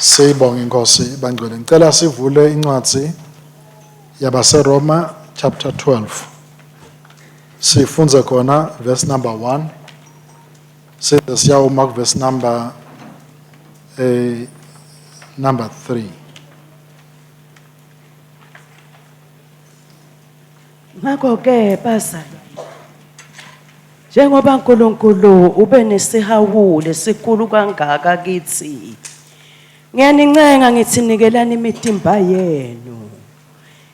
Siyibonge inkosi bangcwele. Ngicela sivule incwadi yabaseRoma chapter 12. Sifunze khona verse number 1. Size siyawuma ku verse number eh number 3. Ngakho-ke bazalwane, njengoba uNkulunkulu ube nesihawu lesikhulu kangaka kithi, ngiyanincenga ngithi nikelani imitimba yenu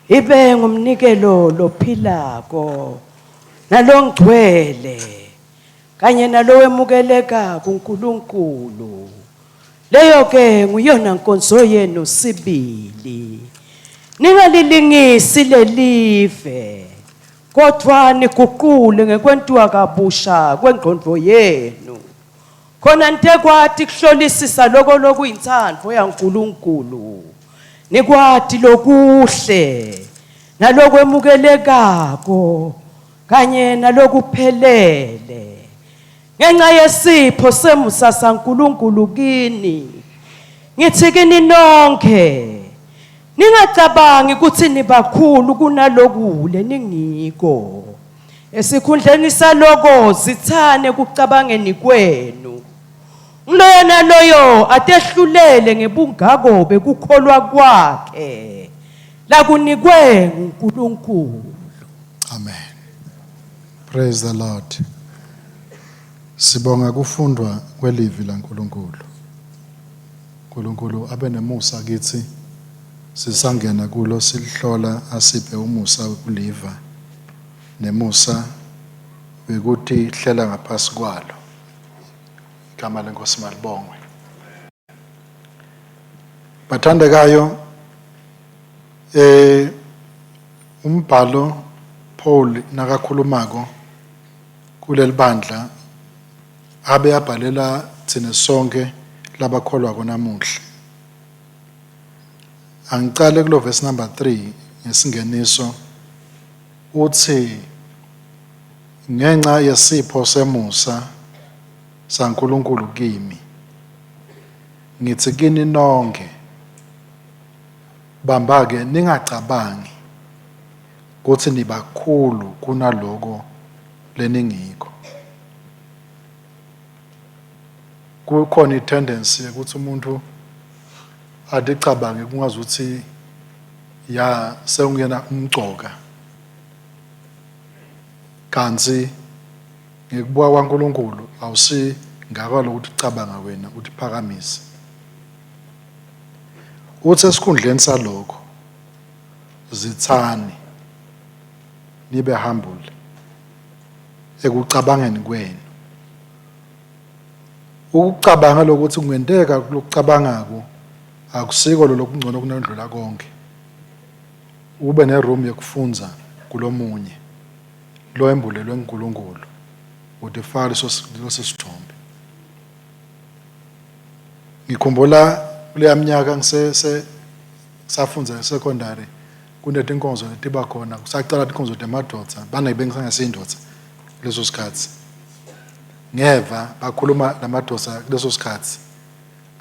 ibe ngumnikelo lophilako nalongcwele kanye nalowemukeleka kuNkulunkulu. Leyo ke nguyona nkonzo yenu sibili. Ningalilingisi lelive kodwa niguqule ngekwentiwa kabusha kwengqondo yenu. Khona nitekwati kuhlolisisa loko lokuyintsandvo yaNkulunkulu. Nikwati lokuhle nalokwemukelekako kanye nalokuphelele. Ngenxa yesipho semusa saNkulunkulu kini, ngithi kini nonkhe, ningacabangi ukuthi nibakhulu kunaloku leningiko. Esikhundleni saloko zithane kucabangeni kwenu. Ngiloyo naloyo atehlulele ngebungako bekukholwa kwakhe lakunikwe nguNkulunkulu. Amen. Praise the Lord. Sibonga kufundwa kwelivi laNkulunkulu. uNkulunkulu abe nemusa kithi sisangena kulo silihlola asiphe umusa wekuliva nemusa wekuthi hlela ngaphasi kwalo. Igama lenkosi malibongwe. Bathandekayo eh umbhalo Paul nakakhulumako kulelibandla abe abhalela thina sonke labakholwako namuhla. Angicale kulo verse number 3 ngesingeniso uthi ngenxa yesipho semusa saNkulunkulu kimi ngithi kini nonke bamba ke ningacabangi ukuthi nibakhulu kunaloko leningikho. Kukhona i-tendency yokuthi umuntu adicabange kungazuthi ya sewungena umgcoka kanti ngekubuka kwaNkulunkulu awusi ngako lokuthi ucabanga wena uthi phakamise. Uthi esikhundleni salokho zithani nibe humble ekucabangeni kwenu. Ukucabanga lokuthi kungenteka lokucabangako akusiko lo lokungcono kunendlula konke. Ube neroom yokufundza kulomunye lo embulelwe uNkulunkulu utifaka leso leso sithombe. Ngikhumbula kuleya minyaka ngise safundza esecondary kunetinkonzo letiba khona kusacala tinkonzo temadvodza bane bengisangesiyindvodza kuleso sikhathi ngeva bakhuluma lamadvodza kuleso sikhathi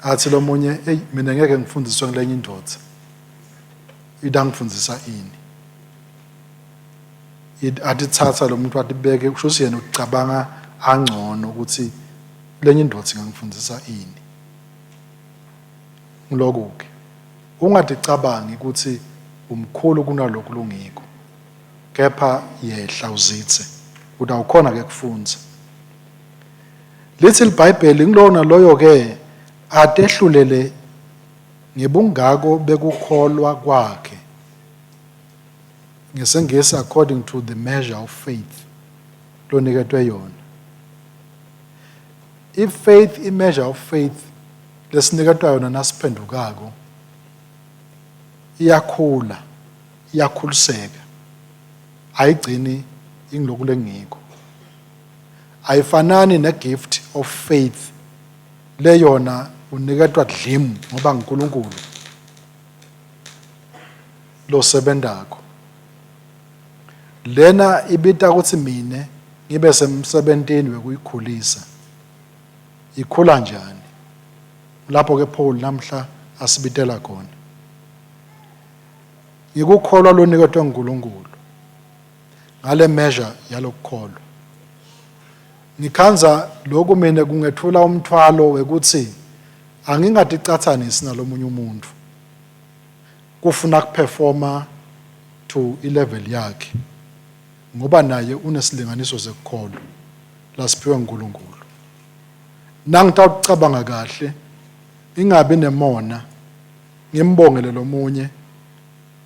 athi lomunye eyi mina ngeke ngifundiswe ngilenye indvodza itangifundisa ini athi thatha lo muntu atibeke kusho ukuthi yena ucabanga angcono ukuthi lenye indvodza ingangifundisa ini ngilokhu-ke Ungaticabangi kutsi umkhulu kunaloku longiko, kepha yehla uzitse, utawukhona-ke kufundza. Litsi liBhayibheli, Ngulowo naloyo-ke atehlulele ngebungako bekukholwa kwakhe. NgesiNgisi, according to the measure of faith loniketwe yona. I-faith, i-measure of faith lesiniketwa yona nasiphendukako iyakhula iyakhuliseka ayigcini ingiloku lengikho ayifanani ne-gift of faith leyona uniketwa dlimu ngoba nguNkulunkulu losebentako lena ibita ukuthi mina ngibe semsebentini wekuyikhulisa ikhula njani lapho ke Paul namhla asibitela khona. Ngikukholwa loniketwe nguNkulunkulu ngale measure yalokukholwa. Ngikhandza lokhu mina kungethula umthwalo wekuthi angingaticatsanisi nalomunye umuntu. Kufuna kuperforma to ilevel yakhe ngoba naye unesilinganiso sekukholwa lasiphiwe nguNkulunkulu. Nangitawucabanga kahle ingabi nemona ngimbongele lomunye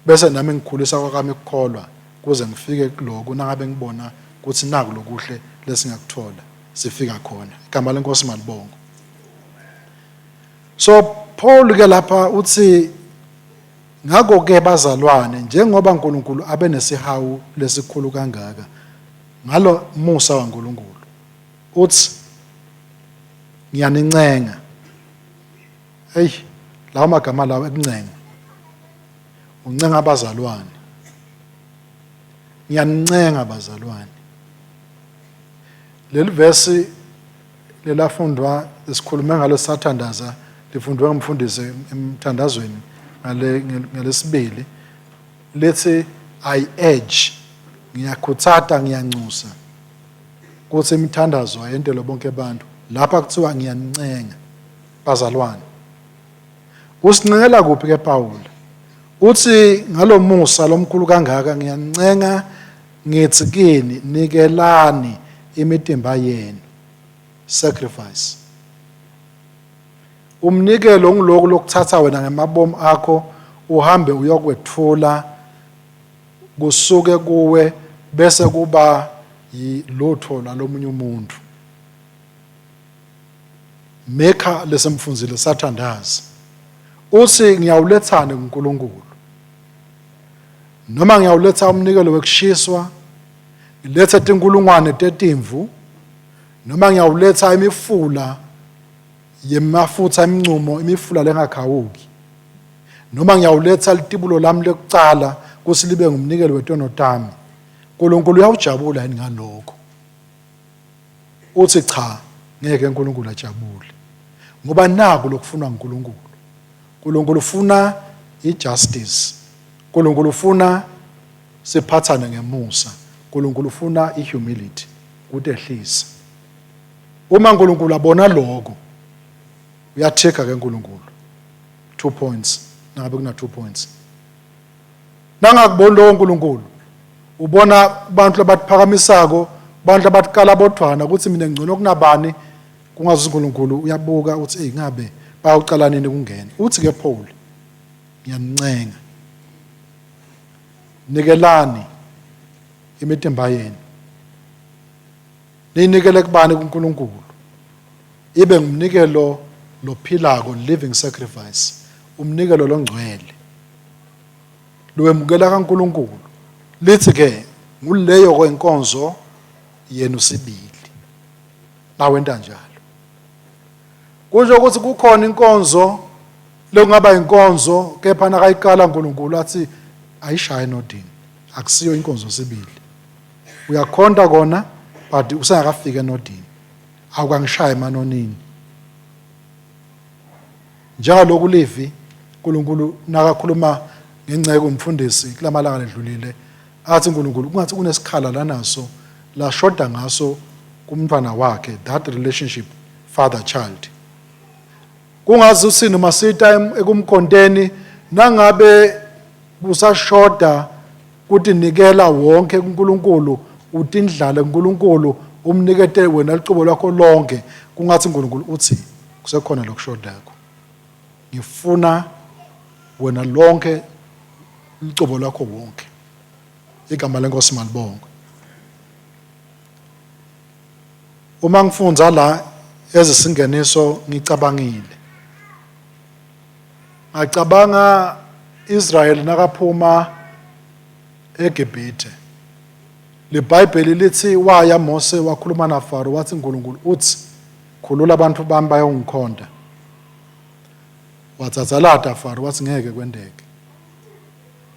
bese nami ngikhulisa kwakami kukholwa kuze ngifike kuloku nangabe ngibona ukuthi naku lokuhle lesingakuthola sifika khona. Igama lenkosi malibongo. So Paul ke lapha uthi ngakho ke bazalwane njengoba uNkulunkulu abe nesihawu lesikhulu kangaka ngalo musa waNkulunkulu uthi ngiyanincenga. Hey, lawo magama lawo ekuncenga, uncenga abazalwane. Ngiyanincenga bazalwane. Leli vesi lelafundwa sikhulume ngalo sathandaza lifundwe ngumfundisi emthandazweni ngale ngalesibili lithi I urge, ngiyakhuthata, ngiyanxusa ukuthi imithandazo ayentelwe bonke abantu. Lapha kuthiwa ngiyanincenga bazalwane. Usincengela kuphi ke Paul? Uthi ngalomusa lomkhulu kangaka ngiyanincenga ngithi kini nikelani imitimba yenu, sacrifice. Umnikelo ngiloku lokuthatha wena ngemabomu akho uhambe uyokwethula kusuke kuwe bese kuba yilutho lalomunye umuntu. Mekha lesemfundzile sathandaza. Uthi ngiyawulethani kuNkulunkulu? Noma ngiyawuletha umnikelo wekushiswa, ngilethe tinkulungwane tetimvu, noma ngiyawuletha imifula yemafutha emncumo, imifula lengakhawuki, noma ngiyawuletha litibulo lami lekucala kutsi libe ngumnikelo wetono tami. Nkulunkulu uyawujabula yini ngalokho? Uthi cha, ngeke uNkulunkulu ajabule. Ngoba naku lokufunwa nguNkulunkulu. uNkulunkulu ufuna ijustice. uNkulunkulu ufuna siphathane ngemusa. uNkulunkulu ufuna ihumility, kutehlisa. Uma uNkulunkulu abona lokho, uyathika ke uNkulunkulu. 2 points, nangabe kuna 2 points. Nangakuboni lowo uNkulunkulu, ubona abantu abaphakamisako, abantu abatikala bodvwana ukuthi mina ngcono kunabani, kungazi uNkulunkulu uyabuka uthi hey ngabe bayawucala nini kungena. Uthi ke Paul, ngiyanincenga, nikelani imitimba yenu, niyinikele kubani? kuNkulunkulu, ibe ngumnikelo lophilako, living sacrifice, umnikelo longcwele lowemukela kaNkulunkulu. Lithi ke nguleyo kwenkonzo yenu sibili. Nawenta njalo kusho ukuthi kukhona inkonzo lokungaba inkonzo kepha nakayiqala uNkulunkulu athi ayishaye nodini, akusiyo inkonzo sibili. Uyakhonta kona but usengakafiki enodini, awukangishaya emanonini. Njengaloku Levi uNkulunkulu nakakhuluma ngenceke umfundisi kulamalanga ledlulile athi uNkulunkulu kungathi kunesikhala lanaso lashoda ngaso kumntwana wakhe, that relationship father child. Kungazi usini masita ekumkhonteni nangabe kusashoda kutinikela wonke kuNkulunkulu, utindlale kuNkulunkulu, umnikete wena licubo lwakho lonke, kungathi uNkulunkulu uthi kusekhona lokushodako, ngifuna wena lonke licubo lwakho wonke. Igama lenkosi malibongwe. Uma ngifundza la ezisingeniso ngicabangile, ngacabanga Israel nakaphuma eGibhithe. LiBhayibheli lithi waya Mose wakhuluma naFaro wathi uNkulunkulu uthi khulula abantu bami bayongikhonta. Watsatsalata Faro wathi ngeke kwendeke.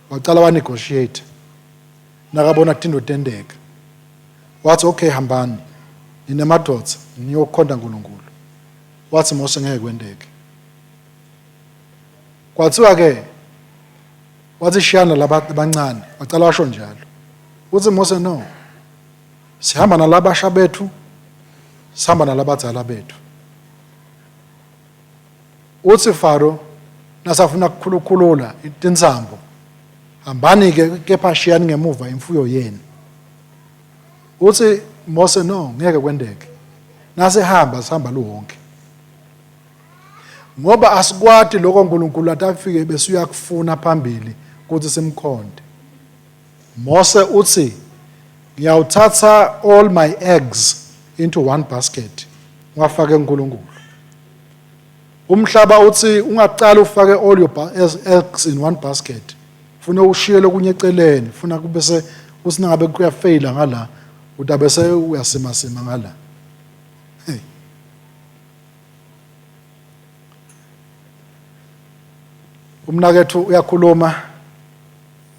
Wacala wa negotiate nakabona tinto tendeka. Wathi okay hambani ninemadoda niyokhonta uNkulunkulu. Wathi Mose ngeke kwendeke. Kwathiwa ke wathi shiyana laba abancane, wacala washo njalo. Uthi Mose no. Sihamba nalabasha bethu, sihamba nalabadzala bethu. Uthi Faro nasafuna kukhulukhulula tinsambo, hambani ke kepha shiyani ngemuva imfuyo yenu. Uthi Mose no ngeke kwendeke. Nasihamba sihamba luwonke. Ngoba asikwati lokho uNkulunkulu atafike bese uyakufuna phambili ukuthi simkhonde. Mose uthi ngiyawuthatha all my eggs into one basket ngiwafake kuNkulunkulu. Umhlaba uthi ungaqala ufake all your eggs in one basket. Funa ushiye lokunye eceleni, funa kube se usingabe kuyafeyila ngala, utabe se uyasimasima ngala. Hey. Umnakethu uyakhuluma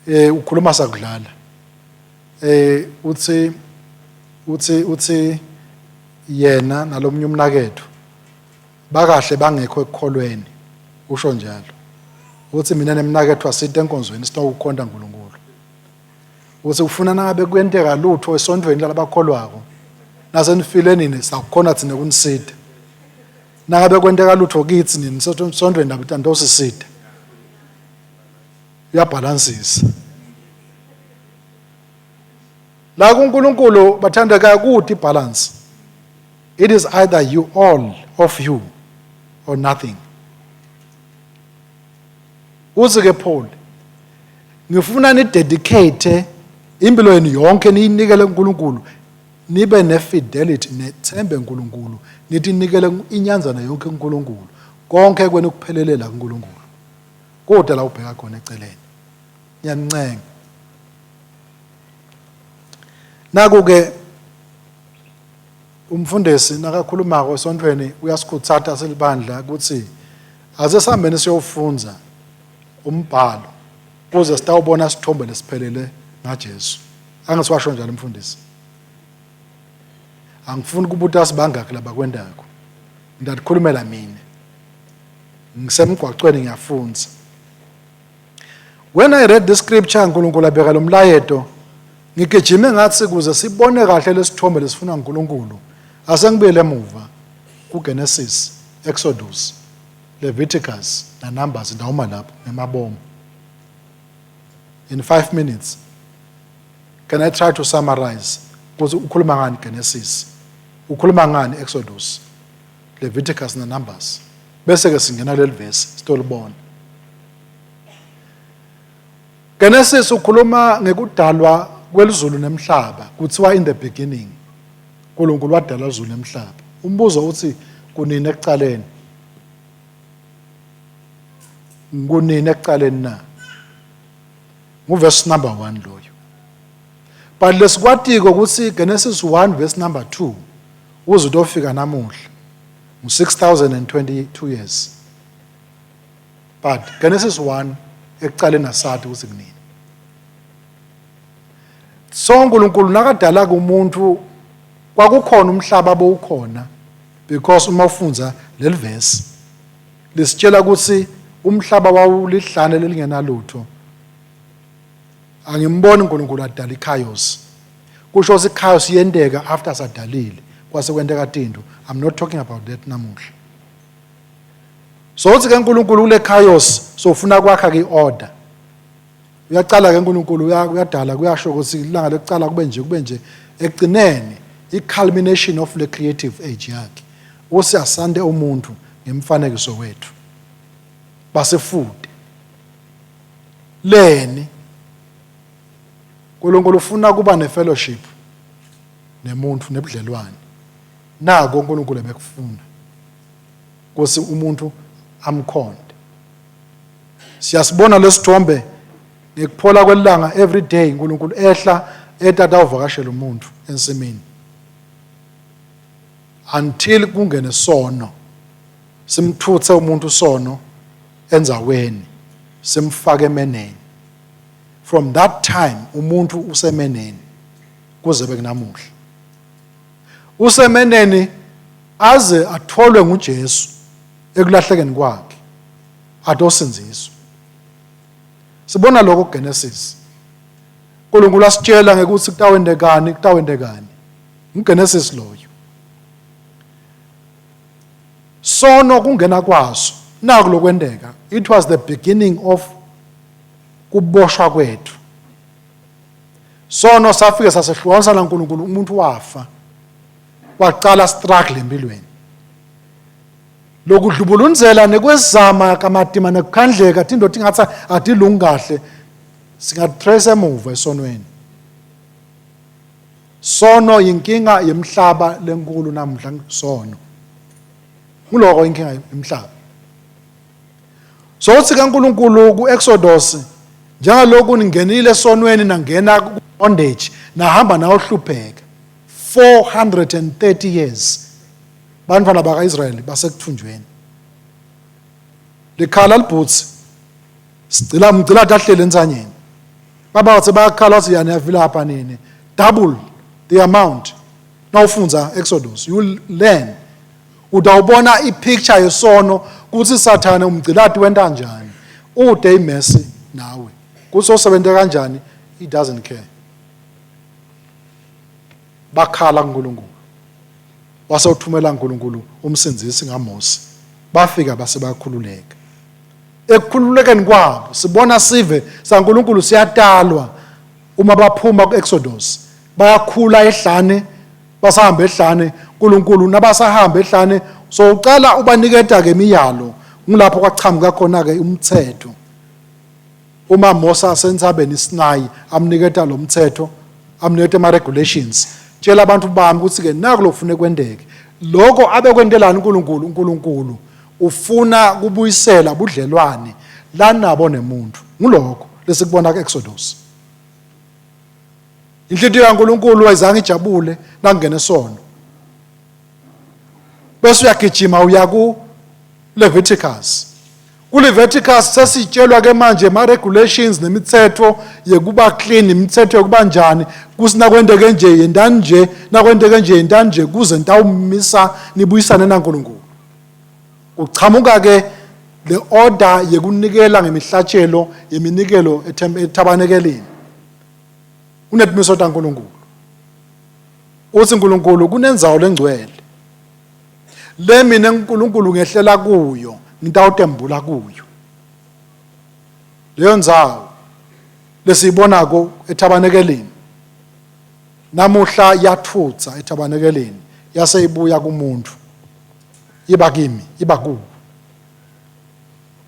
eh ukhuluma sakudlala. Eh uthi uthi uthi yena nalomunye umnakethu bakahle bangekho ekukholweni usho njalo. Uthi mina nemnakethu asite enkonzweni sitokukhonta uNkulunkulu. Uthi ufuna nangabe kuyenteka lutho esontweni lalabakholwako nasenifile nini sakukhona thina kunisida. Nangabe kwenteka lutho kithi nini sontweni labo tantosisida. Uyabhalansisa. La kuNkulunkulu bathandeka kude ibalance. It is either you all of you or nothing. Uthi ke Paul, ngifuna ni dedicate impilo yenu yonke niyinikele kuNkulunkulu, nibe ne fidelity, nethembe uNkulunkulu, nitinikele inyanzana yonke kuNkulunkulu, konke kwenu kuphelelela kuNkulunkulu. Kude la ubheka khona eceleni. Ngiyanincenga. Naku ke umfundisi nakakhulumako esontweni uyasikhuthata silibandla ukuthi ase sihambeni siyofundza umbhalo kuze sitawubona sithombe lesiphelele ngaJesu. Angisiwasho njalo umfundisi. Angifuni kubuta sibangaki labakwendako. Ngidatikhulumela mina. Ngisemgwacweni ngiyafundza. When I read this scripture uNkulunkulu abeka lo mlayeto ngigijime ngathi kuze sibone kahle lesithombe lesifuna uNkulunkulu asengibuyele emuva kuGenesis, Exodus, Leviticus na Numbers ndawuma lapho ngemabomu. In 5 minutes can I try to summarize ukuthi ukhuluma ngani Genesis, ukhuluma ngani Exodus, Leviticus na Numbers bese ke singena kuleli verse sitolibona. Genesis ukhuluma ngekudalwa kwelizulu nemhlaba kuthiwa in the beginning uNkulunkulu wadala izulu nemhlaba. Umbuzo uthi kunini ekuqaleni? Kunini ekuqaleni na? Nguverse number 1 loyo. But lesikwatiko ukuthi Genesis 1 verse number 2 uze utofika namuhla ngu 6022 years. But Genesis 1 ekuqaleni asathi ukuthi kunini. So uNkulunkulu nakadala kumuntu kwakukhona umhlaba bowukhona because uma ufunza leli verse lisitshela ukuthi umhlaba wawulihlane lelingenalutho. Angimboni uNkulunkulu adala ichaos. Kusho ukuthi ichaos yenteka after sadalile kwase kwenteka tinto. I'm not talking about that namuhla. So uthi ke uNkulunkulu kule chaos sofuna kwakha ke order. Uyaqala ke uNkulunkulu uyadala kuyasho ukuthi ilanga lokuqala kube nje kube nje ekugcineni i-culmination of the creative age yakhe uthi asante umuntu ngemfanekiso wethu basifude leni uNkulunkulu ufuna kuba nefellowship nemuntu nebudlelwane nako uNkulunkulu ebekufuna Nkosi umuntu amkhonde. Siyasibona lesithombe ngekuphola kwelanga every day uNkulunkulu ehla etata uvakashela umuntu ensimini until kungene sono simthuthe umuntu sono enzaweni simfake emeneni from that time umuntu usemeneni kuze bekunamuhla Usemeneni aze atholwe nguJesu ekulahlekeni kwakhe. Atosindziswa. Sibona lokho kuGenesis. uNkulunkulu asitshela ngekuthi kutawendekani, kutawendekani. NguGenesis loyo. Sono kungena kwaso naku lokwenteka. It was the beginning of kuboshwa kwethu. Sono safike sasehlukanisa naNkulunkulu, umuntu wafa. Waqala struggle empilweni. Lokudlubulundzela nekwezama kamatima nekukhandleka tinto tingatsi atilungi kahle singatrace emuva esonweni. Sono yinkinga yemhlaba lenkulu namuhla sono. Nguloko inkinga yemhlaba. So uthi kaNkuluNkulu kuExodus njengaloku ningenile esonweni nangena ku bondage nahamba nayohlupheka 430 years bantwana bakaIsrayeli basekuthunjweni. Likhala libhutsi sigcila mgcila tahlele entsanyeni. Baba wathi bayakhala wathi yani yavilapha nini double the amount. Nawufundza Exodus you will learn utawubona ipicture yesono kuthi sathane umgcilati wenta njani ude imesi nawe kuthi osebente kanjani he doesn't care. Bakhala kuNkulunkulu wase uthumela uNkulunkulu umsindzisi ngaMose bafika base bakhululeka. Ekukhululekeni kwabo sibona sive saNkulunkulu siyatalwa uma baphuma ku-Exodus bayakhula ehlane basahamba ehlane uNkulunkulu nabasahamba ehlane so uqala ubaniketa ke imiyalo ngulapho kwachamuka khona ke umthetho. Uma Mose asentsabeni iSinayi amniketa lo mthetho amniketa ama regulations tshela abantu bami ukuthi ke naku lokufune kwendeke lokho abekwentelani uNkulunkulu. uNkulunkulu ufuna kubuyisela budlelwane lanabo nemuntu ngulokho lesikubona ku-Exodus. Inhlitiyo kaNkulunkulu ayizange ijabule nakungena isono. Bese uyagijima uya ku Leviticus. Ku Leviticus sesitshelwa ke manje ama regulations nemithetho yekuba clean, imithetho yokuba njani, kuthi nakwenteke nje yentani nje, nakwenteke nje yentani nje kuze nitawumisa nibuyisane naNkulunkulu. Kuchamuka ke le order yekunikela ngemihlatshelo yeminikelo ethabanekelini. Kunetimiso taNkulunkulu. Uthi uNkulunkulu kunendzawo lengcwele. Le mina uNkulunkulu ngehlela kuyo, ngitawutembula kuyo. Leyo ndzawo lesiyibonako ethabanekelini namuhla yathutsa ethabanekelini yase ibuya kumuntu iba kimi iba kuwo.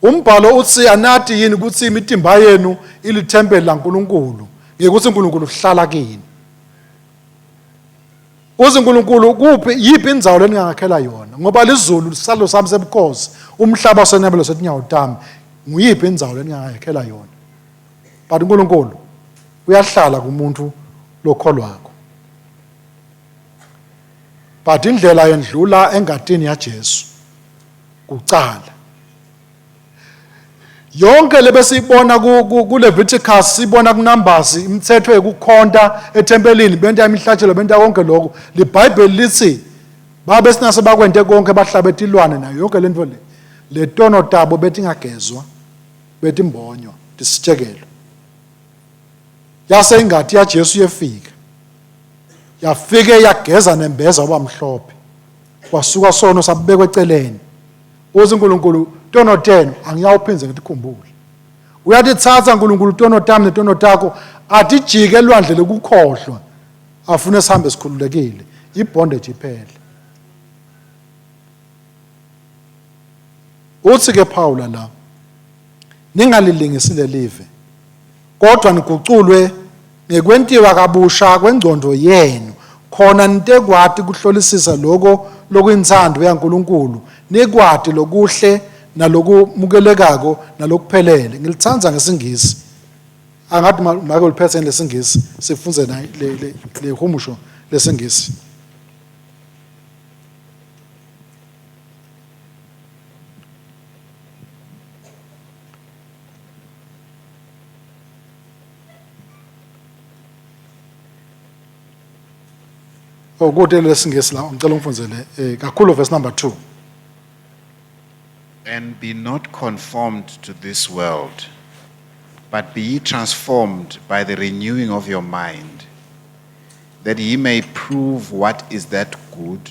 Umbhalo uthi anati yini ukuthi imitimba yenu ilithempeli laNkulunkulu ngekuthi uNkulunkulu uhlala kini. Uthi uNkulunkulu kuphi yiphi indzawo leningangakhela yona ngoba lizulu lisalo sami sebukhosi umhlaba usenabelo setinyawo tami nguyiphi indzawo leningangakhela yona. But uNkulunkulu uyahlala kumuntu lokholwako. But indlela yendlula engatini yaJesu kucala. Yonke lebesiyibona ku-Leviticus sibona kuNumbers imithetho yekukhonta ethempelini benta imihlatshelo benta konke lokho. LiBhayibheli lithi babe sinase bakwente konke bahlabe tilwane nayo yonke lento le. Letono tabo betingagezwa betimbonywa tisitshekelo. Yase ingati yaJesu yefika. Yafike yageza nembeza wabamhlophe. Kwasuka sono sabekwa eceleni. Uthi uNkulunkulu tono tenu angiyawuphindze ngitikhumbule. Uyatitsatsa uNkulunkulu tono tami netono takho atijike elwandle lokukhohlwa afune sihambe sikhululekile ibondage iphele. Uthi ke Paula la ningalilingisi lelive kodwa niguculwe ngekwentiwa kabusha kwengcondo yenu khona nitekwati kuhlolisisa loko lokuyintsandvo yaNkulunkulu nikwati lokuhle nalokumukelekako nalokuphelele. Ngilitsandza ngesingisi angathi make uliphethe lesingisi sifunze na le le humusho lesingisi. Oh kude lesingisi la ngicela ungifundzele eh kakhulu verse number 2. And be not conformed to this world, but be ye transformed by the renewing of your mind, that ye may prove what is that good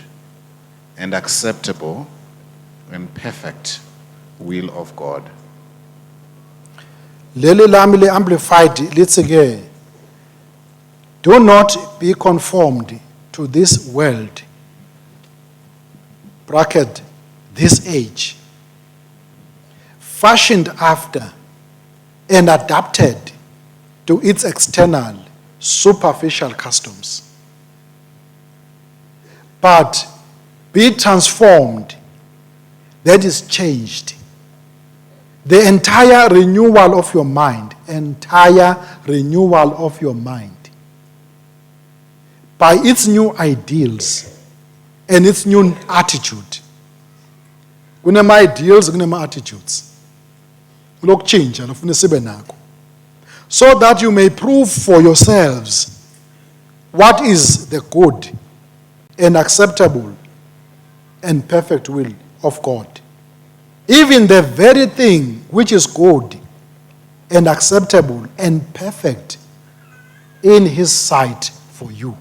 and acceptable and perfect will of God. Leli lami le-Amplified lithi ke, do not be conformed to this world, bracket, this age, fashioned after and adapted to its external, superficial customs. But be transformed, that is changed. The entire renewal of your mind, entire renewal of your mind, by its new ideals and its new attitude. Kunema-ideals, kunema-attitudes. Kulokutshintsha lofuna sibe nako. So that you may prove for yourselves what is the good and acceptable and perfect will of God. Even the very thing which is good and acceptable and perfect in his sight for you.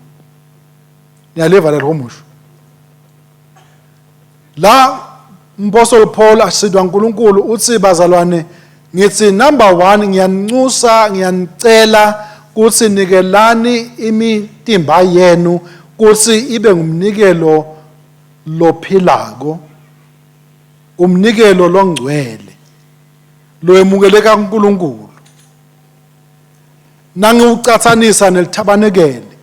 Niyaliva lelo humusho. La Mpostle Paul asidwa uNkulunkulu uthi, bazalwane, ngithi number 1, ngiyaninxusa, ngiyanicela kuthi nikelani imitimba yenu kuthi ibe ngumnikelo lophilako, umnikelo longcwele lowemukeleka kuNkulunkulu. Nangiwucathanisa nelithabanekele,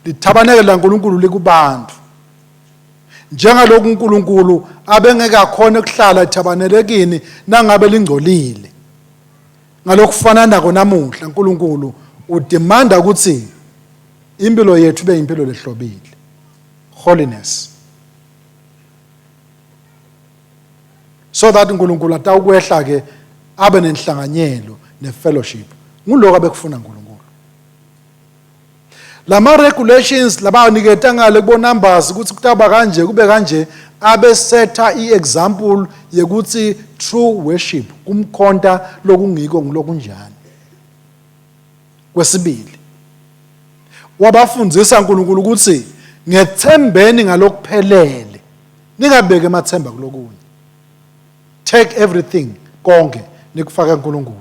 lithabanekele laNkulunkulu likubantu, njengaloku uNkulunkulu abengeke akhone ukuhlala ethabanelekini nangabe lingcolile. Ngalokufana nako namuhla uNkulunkulu udemanda ukuthi impilo yethu ibe impilo lehlobile, holiness, so that uNkulunkulu atawukwehla ke abe nenhlanganyelo nefellowship. Nguloko abekufuna uNkulunkulu. Lama regulations labaniketa ngale kubo numbers ukuthi kutaba kanje, kube kanje, abesetha i-example yekuthi true worship, kumkhonta lokungiko, ngilokunjani. Kwesibili, wabafundzisa uNkulunkulu ukuthi ngethembeni ngalokuphelele, ningabeki emathemba kulokunye. Take everything, konke nikufaka uNkulunkulu.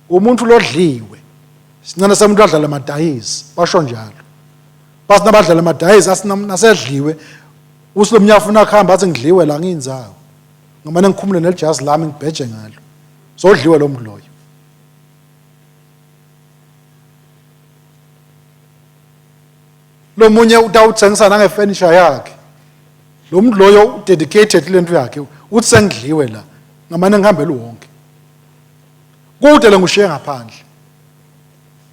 Umuntu lodliwe sincane semuntu adlala amadayisi, basho njalo, bathi nabadlala amadayisi nasedliwe usilomnye afuna kuhamba, athi ngidliwe la, ngiyinzawo ngamane ngikhumule nelijazi lami ngibheje ngalo. Sodliwe lo muntu loyo. Lomunye utawuthengisa nangefurniture yakhe. Lo muntu loyo dedicated lento yakhe, uthi sengidliwe la, ngamane ngihambele wonke kude le, ngushiye ngaphandle.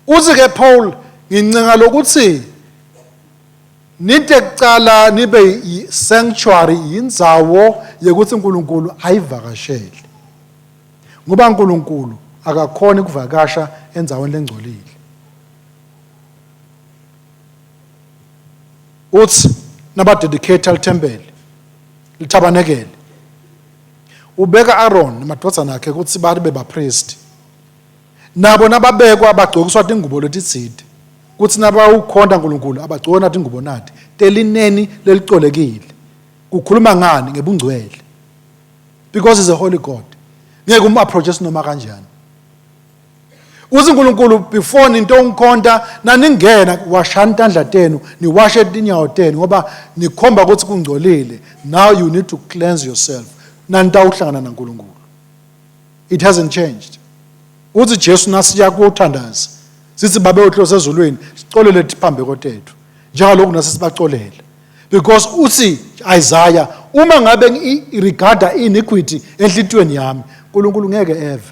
Uthi ke Paul, ngincenga lokuthi ninte kucala nibe i-sanctuary, yindzawo yekuthi uNkulunkulu ayivakashele, ngoba uNkulunkulu akakhoni ukuvakasha endzaweni lengcolile. Uthi nabadedicate lithempeli, lithabanekele, ubeka Aaron namadvodzana akhe ukuthi babe bapriest. Nabo nababekwa bagcokiswa tingubo letitsite, kuthi nabawukhonta uNkulunkulu abagcoka nathi ingubo nathi telineni lelicolekile. Kukhuluma ngani? Ngebungcwele, because is a holy God, ngeke um-approach esinoma kanjani. Uthi uNkulunkulu, before ninto ungikhonta, naningena, washani tandla tenu, niwashe tinyawo tenu, ngoba nikhomba ukuthi kungcolile. Now you need to cleanse yourself nanitawuhlangana naNkulunkulu. It hasn't changed. Uthi Jesu nasiya kuthandaza sithi, Babe wethu osezulwini, sicolele phambeko tethu njengaloku nasi sibacolela, because uthi Isaiah, uma ngabe ngiregarda iniquity enhlitiyweni yami, uNkulunkulu ngeke eve.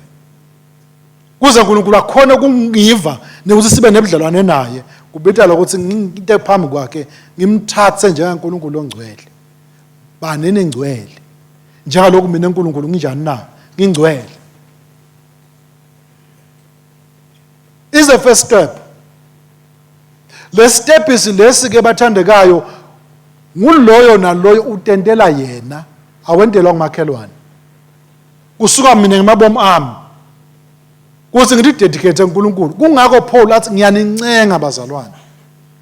Kuze uNkulunkulu akhone ukungiva nekuthi sibe nebudlelwane naye, kubita lokuthi nginte phambi kwakhe ngimthathe njengaNkulunkulu ongcwele. Banini ngcwele njengaloku mina uNkulunkulu nginjani na? Ngingcwele. Is the first step. Le step is lesi ke, bathandekayo, nguloyo naloyo utentela yena. Awentelwa ngumakhelwane. Kusuka mina ngemabomu ami kuthi ngithi dedicate kuNkulunkulu. Kungakho Paul athi ngiyanincenga bazalwane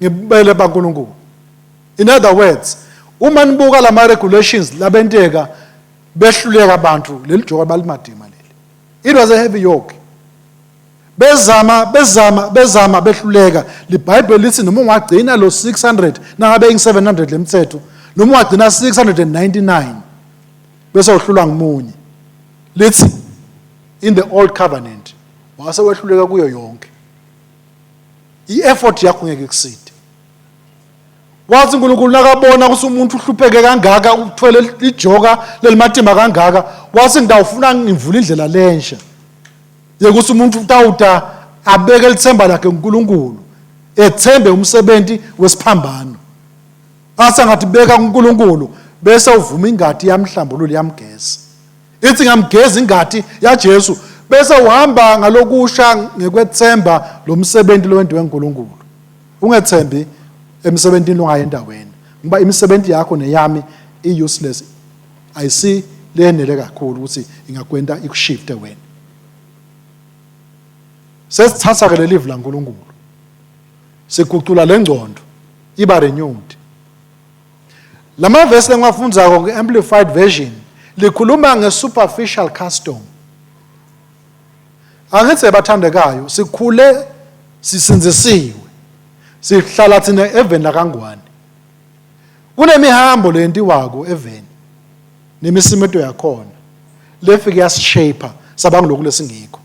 ngibele baNkulunkulu. In other words, uma nibuka lama regulations labenteka behluleka abantu leli joka balimadima leli. It was a heavy yoke. Bezama bezama bezama behluleka. LiBhayibheli lithi noma ungagcina lo 600 nangabe ing 700 lemthetho noma ungagcina 699 bese uhlulwa ngumunye. Lithi in the old covenant wase wehluleka kuyo yonke. I-effort yakho ngeke ikuside. Wathi uNkulunkulu nakabona ukuthi umuntu uhlupheke kangaka uthwele lijoka lelimatima kangaka wathi ngidawufuna ngivula indlela lensha yekuthi umuntu utawuta abeke lithemba lakhe kuNkulunkulu ethembe umsebenzi wesiphambano ase ngathi beka kuNkulunkulu bese uvuma ingadi yamhlambulula yamgeza ithi ngamgeza ingadi yaJesu bese uhamba ngalokusha ngekwethemba lo msebenzi lowenziwe uNkulunkulu. Ungethembi emsebenzini ongayi endaweni ngoba imisebenzi yakho neyami i-useless ayisi lenele kakhulu ukuthi ingakwenta ikushifte wena. Sesithatha ke lelivi laNkulunkulu sigucula lengcondo iba renewed. Lamavesi lengiwafundzako ku-Amplified Version likhuluma nge-superficial custom. Angithi ebathandekayo sikhule sisinzisiwe sihlala thina eveni lakaNgwane. Kunemihambo leyentiwako eveni nemisimeto yakhona lefike yasishape sabanguloku lesingikho.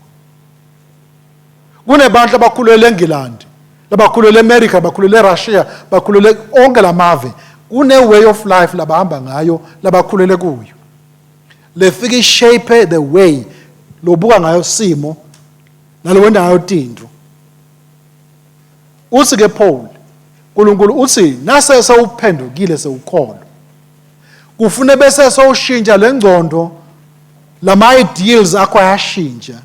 Kunebantu abakhulele eNgilandi, labakhulele eMerica, bakhulele eRussia, bakhulele onke lamave. Kune way of life labahamba ngayo labakhulele kuyo. Lefike ishape the way lobuka ngayo simo nalowenda ngayo tintfo. Uthi ke Paul, uNkulunkulu uthi nase sewuphendukile sewukholwa. Kufune bese sewushintsha lengcondo lama ideals akho ayashintsha.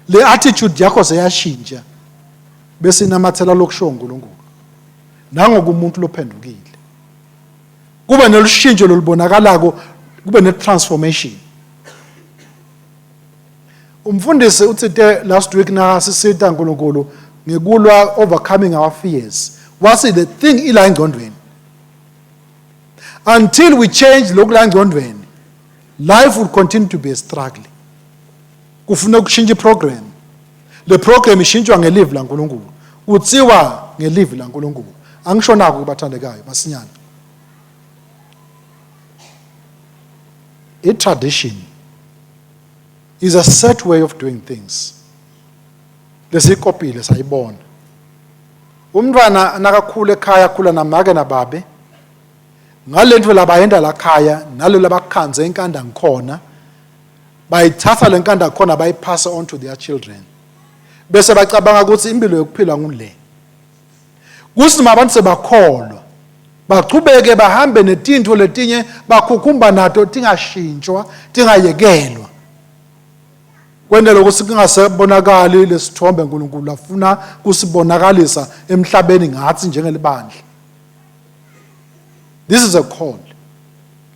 Le attitude yakho seyashintsha. Bese inamathela lokusho uNkulunkulu. Nangokumuntu lophendukile. Kube nelushintsho lolubonakalako, kube ne transformation. Umfundisi uthite last week nakasisita uNkulunkulu ngekulwa overcoming our fears. Wasi the thing ila engcondweni. Until we change lokhu la engcondweni, life will continue to be a struggle. Kufuna ukushintsha iprogram. Le program ishintshwa ngelivi laNkulunkulu. Kuthiwa ngelivi laNkulunkulu. Angisho naku kubathandekayo masinyane. I-tradition is a set way of doing things. Lesiyikopile sayibona. Umntwana nakakhula ekhaya akhula namake nababe ngalento labayenda la khaya nalo labakhanze inkanda ngikhona bayithatha le nkanda khona bayiphase on to their children bese bacabanga ukuthi impilo yokuphila ngule kuthi noma abantu sebakholwa bachubeke bahambe netintfo letinye bakhukhumba nato tingashintshwa tingayekelwa kwentela ukuthi kungasebonakali lesithombe uNkulunkulu afuna kusibonakalisa emhlabeni ngathi njengelibandla. This is a call.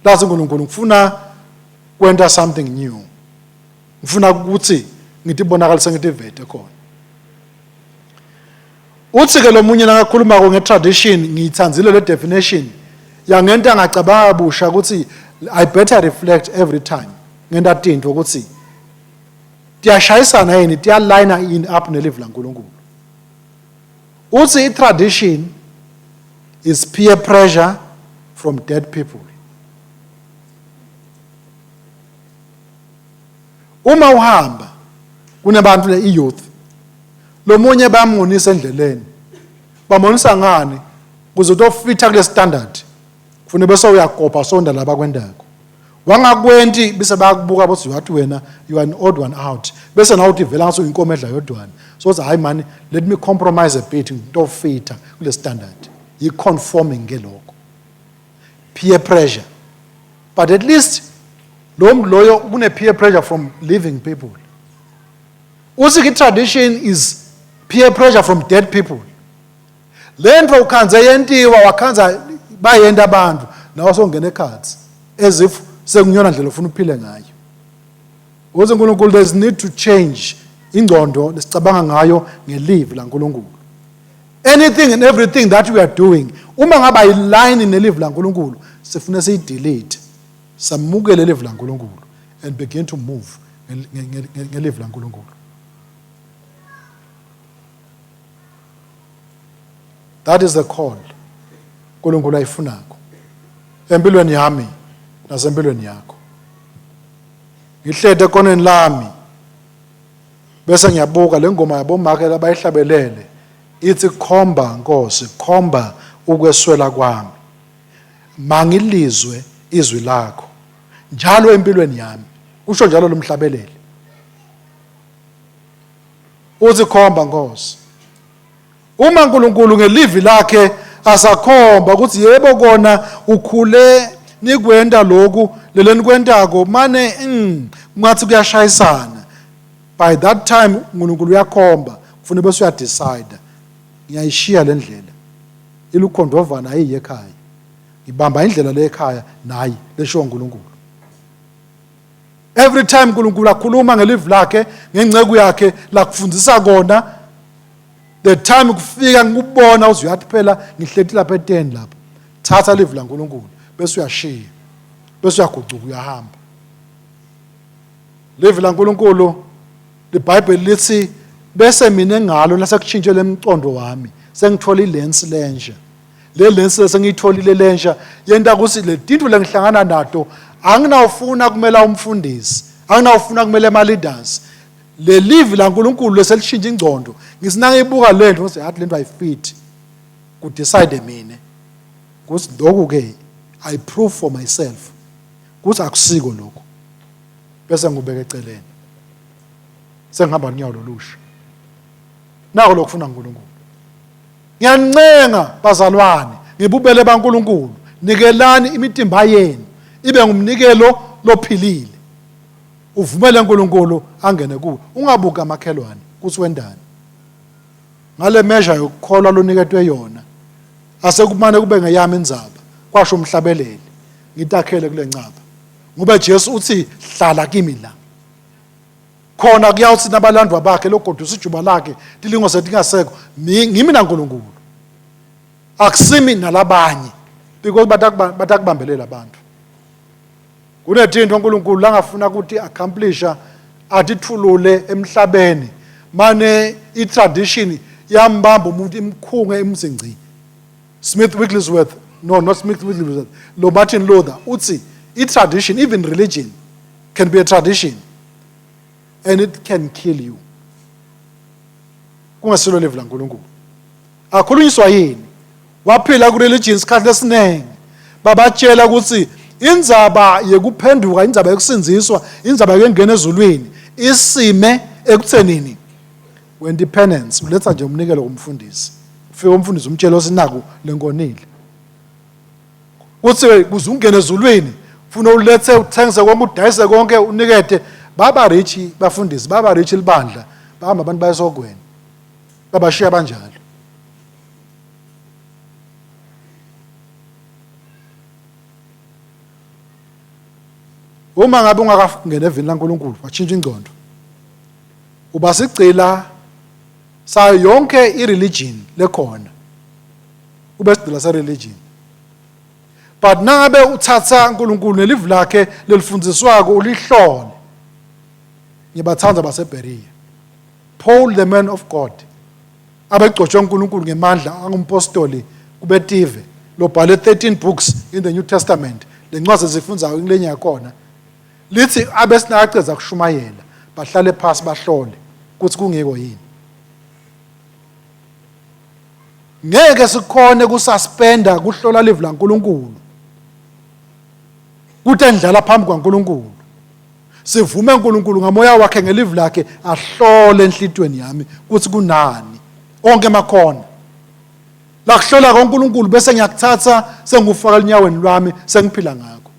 Lathi uNkulunkulu ngifuna kwenta something new. Ngifuna ukuthi ngitibonakalise ngitivete khona. Uthi ke lomunye nakakhuluma nge-tradition ngiyithandzile le definition yangenta ngacabanga busha ukuthi I better reflect every time ngenta tintfo ukuthi tiyashayisana yini tiyalayina yini up nelivi laNkulunkulu. Uthi i-tradition is peer pressure from dead people. Uma uhamba kunabantu le i-youth lomunye bayamonisa endleleni bamonisa ngani kuze utofitha kule standard kufune bese uyakopa sonda la bakwendako wangakwenti bese bayakubuka bothi wathi wena you are an odd one out bese nawe uthi vela ngathi uyinkomo edla yodwana so uthi hayi mani let me compromise a bit ngitofitha kule standard yi-conforming ke lokho peer pressure but at least lo muntu loyo kune peer pressure from living people. Uthi ke tradition is peer pressure from dead people. Le nto ukhanze yentiwa wakhanza bayenta abantu nawe songena ekhathi as if Sekungiyona ndlela ofuna uphile ngayo. Uthi uNkulunkulu there's need to change ingqondo lesicabanga ngayo ngelivi laNkulunkulu. Anything and everything that we are doing uma ngaba ayiline nelivi laNkulunkulu sifuna siyidelete. Samukele livi laNkulunkulu and begin to move ngelivi laNkulunkulu. That is the call uNkulunkulu ayifunako empilweni yami nasempilweni yakho. Ngihlete ekoneni lami bese ngiyabuka le ngoma yabomake labayihlabelele ithi khomba Nkosi khomba ukweswela kwami mangilizwe izwi lakho njalo empilweni yami usho njalo lomhlabeleli uthi khomba Nkosi Uma uNkulunkulu ngelivi lakhe asakhomba ukuthi yebo kona ukhule nikwenta lokhu lelenikwentako mane ngathi kuyashayisana by that time uNkulunkulu uyakhomba kufuna bese uyadecide ngiyayishiya le ndlela ilukhondovana ayiye ekhaya ngibamba indlela le ekhaya nayi leshiwo uNkulunkulu every time uNkulunkulu akhuluma ngelivi lakhe ngenceku yakhe lakufundisa kona the time kufika ngikubona uze uyathi phela ngihleti lapha eteni lapha thatha livi laNkulunkulu bese uyashiya bese uyagucuka uyahamba livi laNkulunkulu liBhayibheli lithi bese mina ngalo lasekutshintshe lemcondo wami sengithola ilens lensha le lens lesengiyitholile lensha yenta ukuthi le tinto lengihlangana nato anginawufuna kumela umfundisi anginawufuna kumele ama leaders Le livi laNkulunkulu leselishintsha ingcondo. Ngithi nangiyibuka lento ngithi yathi lento ayifit. Ku decide mina. Kuthi lokhu ke I prove for myself. Kuthi akusiko lokhu. Bese ngubeka eceleni. Sengihamba nyawo lolusha. Nako lokufuna uNkulunkulu. Ngiyancenga bazalwane ngibubele baNkulunkulu nikelani imitimba yenu ibe ngumnikelo lophilile uvumele uNkulunkulu angene kuwe ungabuki amakhelwane kuthi wendani ngale measure yokukholwa loniketwe yona asekumane kube ngeyami indzaba kwasho umhlabeleli ngitakhele kule ncaba ngoba Jesu uthi hlala kimi la khona kuyawuthi nabalandwa bakhe logodusa ijuba lakhe tilingo setingasekho ngimi naNkulunkulu akusimi nalabanye because batakubambelela abantu Kunetinto uNkulunkulu langafuna ukuthi accomplisha atithulule emhlabeni mane i-tradition yambamba umuntu imkhunge imzingci Smith Wigglesworth no not Smith Wigglesworth lo Martin Luther uthi i-tradition even religion can be a tradition and it can kill you kungesilo live laNkulunkulu Akhulunyiswa yini? Waphila ku-religion isikhathi esiningi. Babatshela ukuthi indzaba yekuphenduka, indzaba yokusindziswa, indzaba yokungena ezulwini isime ekuthenini wena penance uletha nje umnikelo kumfundisi. Ufike umfundisi umtshele osinaku lenkonile. Kuthi kuze ungene ezulwini funa ulethe uthengise konke udayise konke unikete baba rich bafundisi baba rich libandla bahamba abantu bayesogweni babashiya banjalo uma ngabe ungakangena evini laNkulunkulu watshintsha ingqondo uba sigcila sayo yonke ireligion lekhona ube sigcila sereligion but nangabe uthatha uNkulunkulu nelivi lakhe lelifundiswako ulihlole ngibathanda baseBerea Paul the man of God abegcotshwe uNkulunkulu ngemandla angumpostoli kubetive lobhale 13 books in the New Testament lencwadi ezifunzayo kulenye yakhona lithi abesinakaceza kushumayela bahlale phasi bahlole ukuthi kungiko yini ngeke sikhone kususpenda kuhlola live laNkulunkulu kutendlala phambi kwaNkulunkulu Sivume uNkulunkulu ngamoya wakhe ngelivi lakhe ahlole enhlitweni yami ukuthi kunani onke emakhona lakuhlola koNkulunkulu bese ngiyakuthatha sengufaka elinyaweni lwami sengiphila ngakho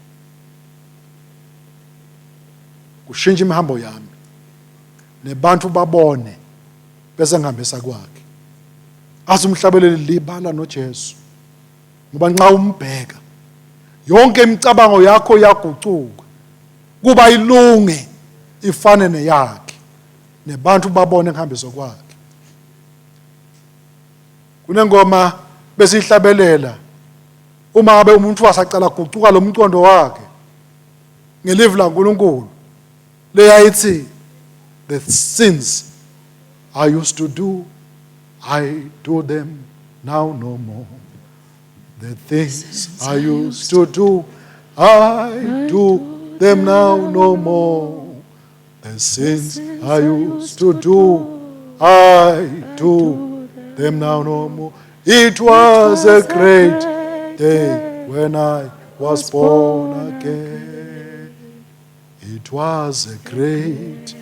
kushintsha imihambo yami nebantu babone bese ngihambisa kwakhe athi umhlabeleli libala noJesu ngoba nxa umbheka Yonke imicabango yakho iyagucuka kuba ilunge ifane neyakhe nebantu babone kuhambiso kwakhe. Kunengoma besihlabelela uma ngabe umuntu wasacala gucuka lo mcondo wakhe ngelivi laNkulunkulu leyayithi the sins I used to do I do them now no more. The things I used to do, I do them now no more. The sins I used to do, I do them now no more. It was a great day when I was born again. It was a great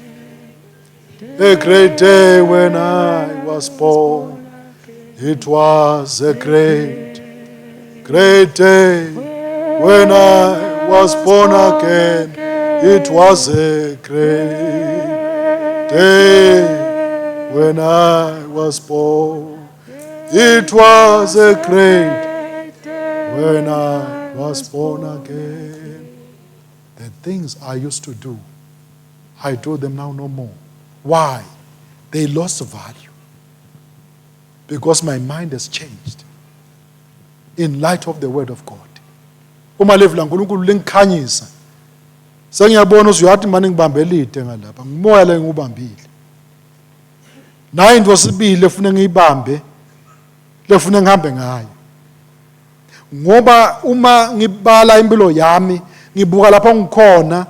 day when I was born. It was a great, great day when I was born again. It was a great day when I was born. It was a great when I was born again. The things I used to do, I do them now no more. Why? They lost value. Because my mind has changed in light of the word of God. Uma livi laNkulunkulu lingikhanyisa, sengiyabona ukuthi uyathi manje ngibambe elide ngalapha, ngimoya le ngiwubambile. Nayi into sibili efuna ngiyibambe, lefuna ngihambe ngayo. Ngoba uma ngibala impilo yami, ngibuka lapho ngikhona,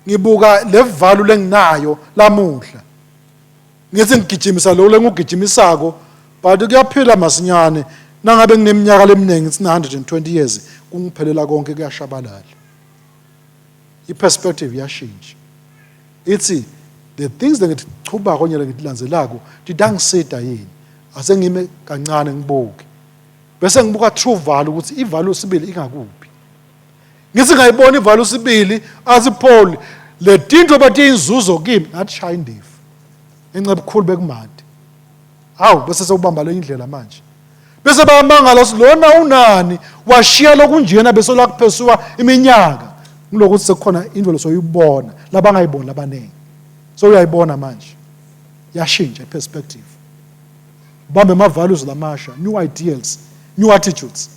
ngibuka le value lenginayo lamuhla. Ngithi ngigijimisa lo lengugijimisako, but kuyaphila masinyane. Nangabe ngineminyaka leminingi, it's 120 years, kungiphelela konke kuyashabalala. I-perspective iyashintsha. Ithi the things lengitichubako nyela ngitilandzelako titangisida yini? Ase ngime kancane ngibuke. Bese ngibuka true value ukuthi i-value sibili ingakuphi. Ngithi ngayibona i-value sibili athi Paul le tinto batiyinzuzo kimi ngathi shaya indifu. Ngenxa ebukhulu bekumandi. Hawu bese sewubamba le indlela manje. Bese bayamangala ukuthi lona unani washiya lokunjena bese lakuphesuwa iminyaka. Ngilokuthi sekukhona into lesoyibona labangayiboni labaningi. So uyayibona manje. Yashintsha iperspective. Ubambe ama values lamasha, new ideals, new attitudes.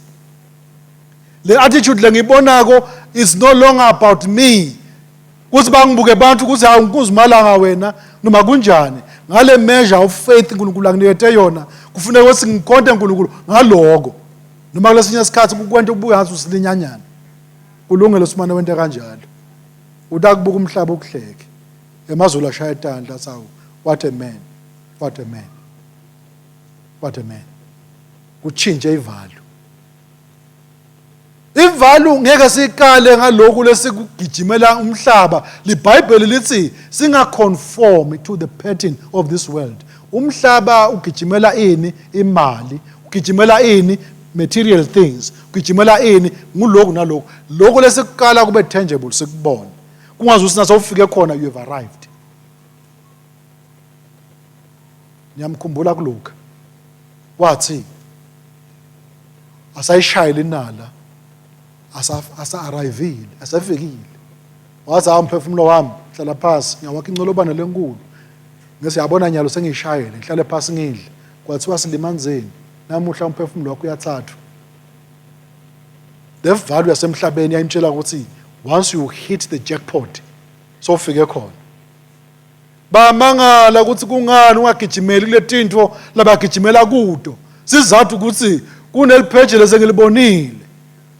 Le attitude lengiyibonako is no longer about me. Kuthi bangibuke abantu ukuthi hawu nkuzimalanga wena noma kunjani. Ngale measure of faith uNkulunkulu anginikete yona, kufuneka ukuthi ngikhonte uNkulunkulu ngaloko. Noma kulesinye isikhathi kukwenta ubuke ngathi usilinyanyana. Kulungile simane wente kanjalo. Utakubuka umhlaba ukuhleke. Emazulu ashaya itandla sawu. What a man. What a man. What a man. Kuchintshe i-value. I-value ngeke sikale ngalokhu lesikugijimela umhlaba. LiBhayibheli lithi singaconform to the pattern of this world. Umhlaba ugijimela ini? Imali. Ugijimela ini? Material things. Ugijimela ini? Ngulokhu nalokhu. Lokhu lesikukala kube tangible sikubone. Kungazi ukuthi naso ufike khona you have arrived. Niyamkhumbula kuLuka. Wathi asayishayela inala asa arrivile asefikile. Wathi hawu mphefumulo wami hlala phansi ngiyawakha incolobane lenkulu. Ngese yabona nyalo sengiyishayele ngihlale phansi ngidle. Kwathiwa silimanzeni namuhla umphefumulo wakho uyathathwa. The value yasemhlabeni yayimtshela ukuthi once you hit the jackpot sofike khona. Bamangala ukuthi kungani ungagijimeli kule tinto labagijimela kuto. Sizathu ukuthi kunelipheji lesengilibonile.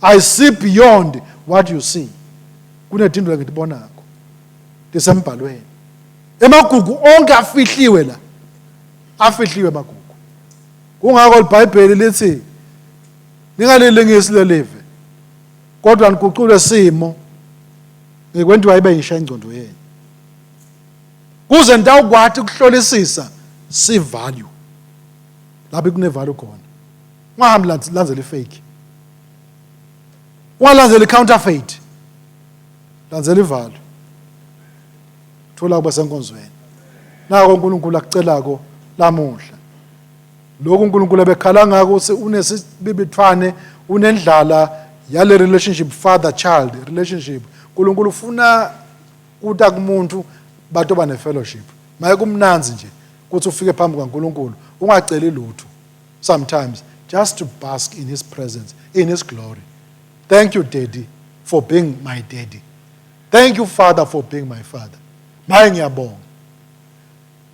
I see beyond what you see. Kunetinto engitibonako. Tisembhalweni. Emagugu onke afihliwe la. Afihliwe emagugu. Kungakho iBhayibheli lithi ningalilingisi lelive kodwa niguqule simo ngikwentiwa ibe yisha ingcondo yenu. Kuze nitawukwati ukuhlolisisa si value. Lapho kune value khona. Ungahambi landzela ifake. Ungalandzeli counterfeit. Landzela i-value. Thola kuba senkonzweni. Nako uNkulunkulu akucelako lamuhla. Lokhu uNkulunkulu ebekhala ngako ukuthi unesibibithwane, unendlala Yale relationship, father child relationship, uNkulunkulu ufuna kuta kumuntu batoba ne-fellowship. Maye kumnanzi nje ukuthi ufike phambi kwaNkulunkulu ungaceli lutho, sometimes just to bask in his presence, in his glory. Thank you, Daddy, for being my daddy. Thank you, Father, for being my father. Maye ngiyabonga.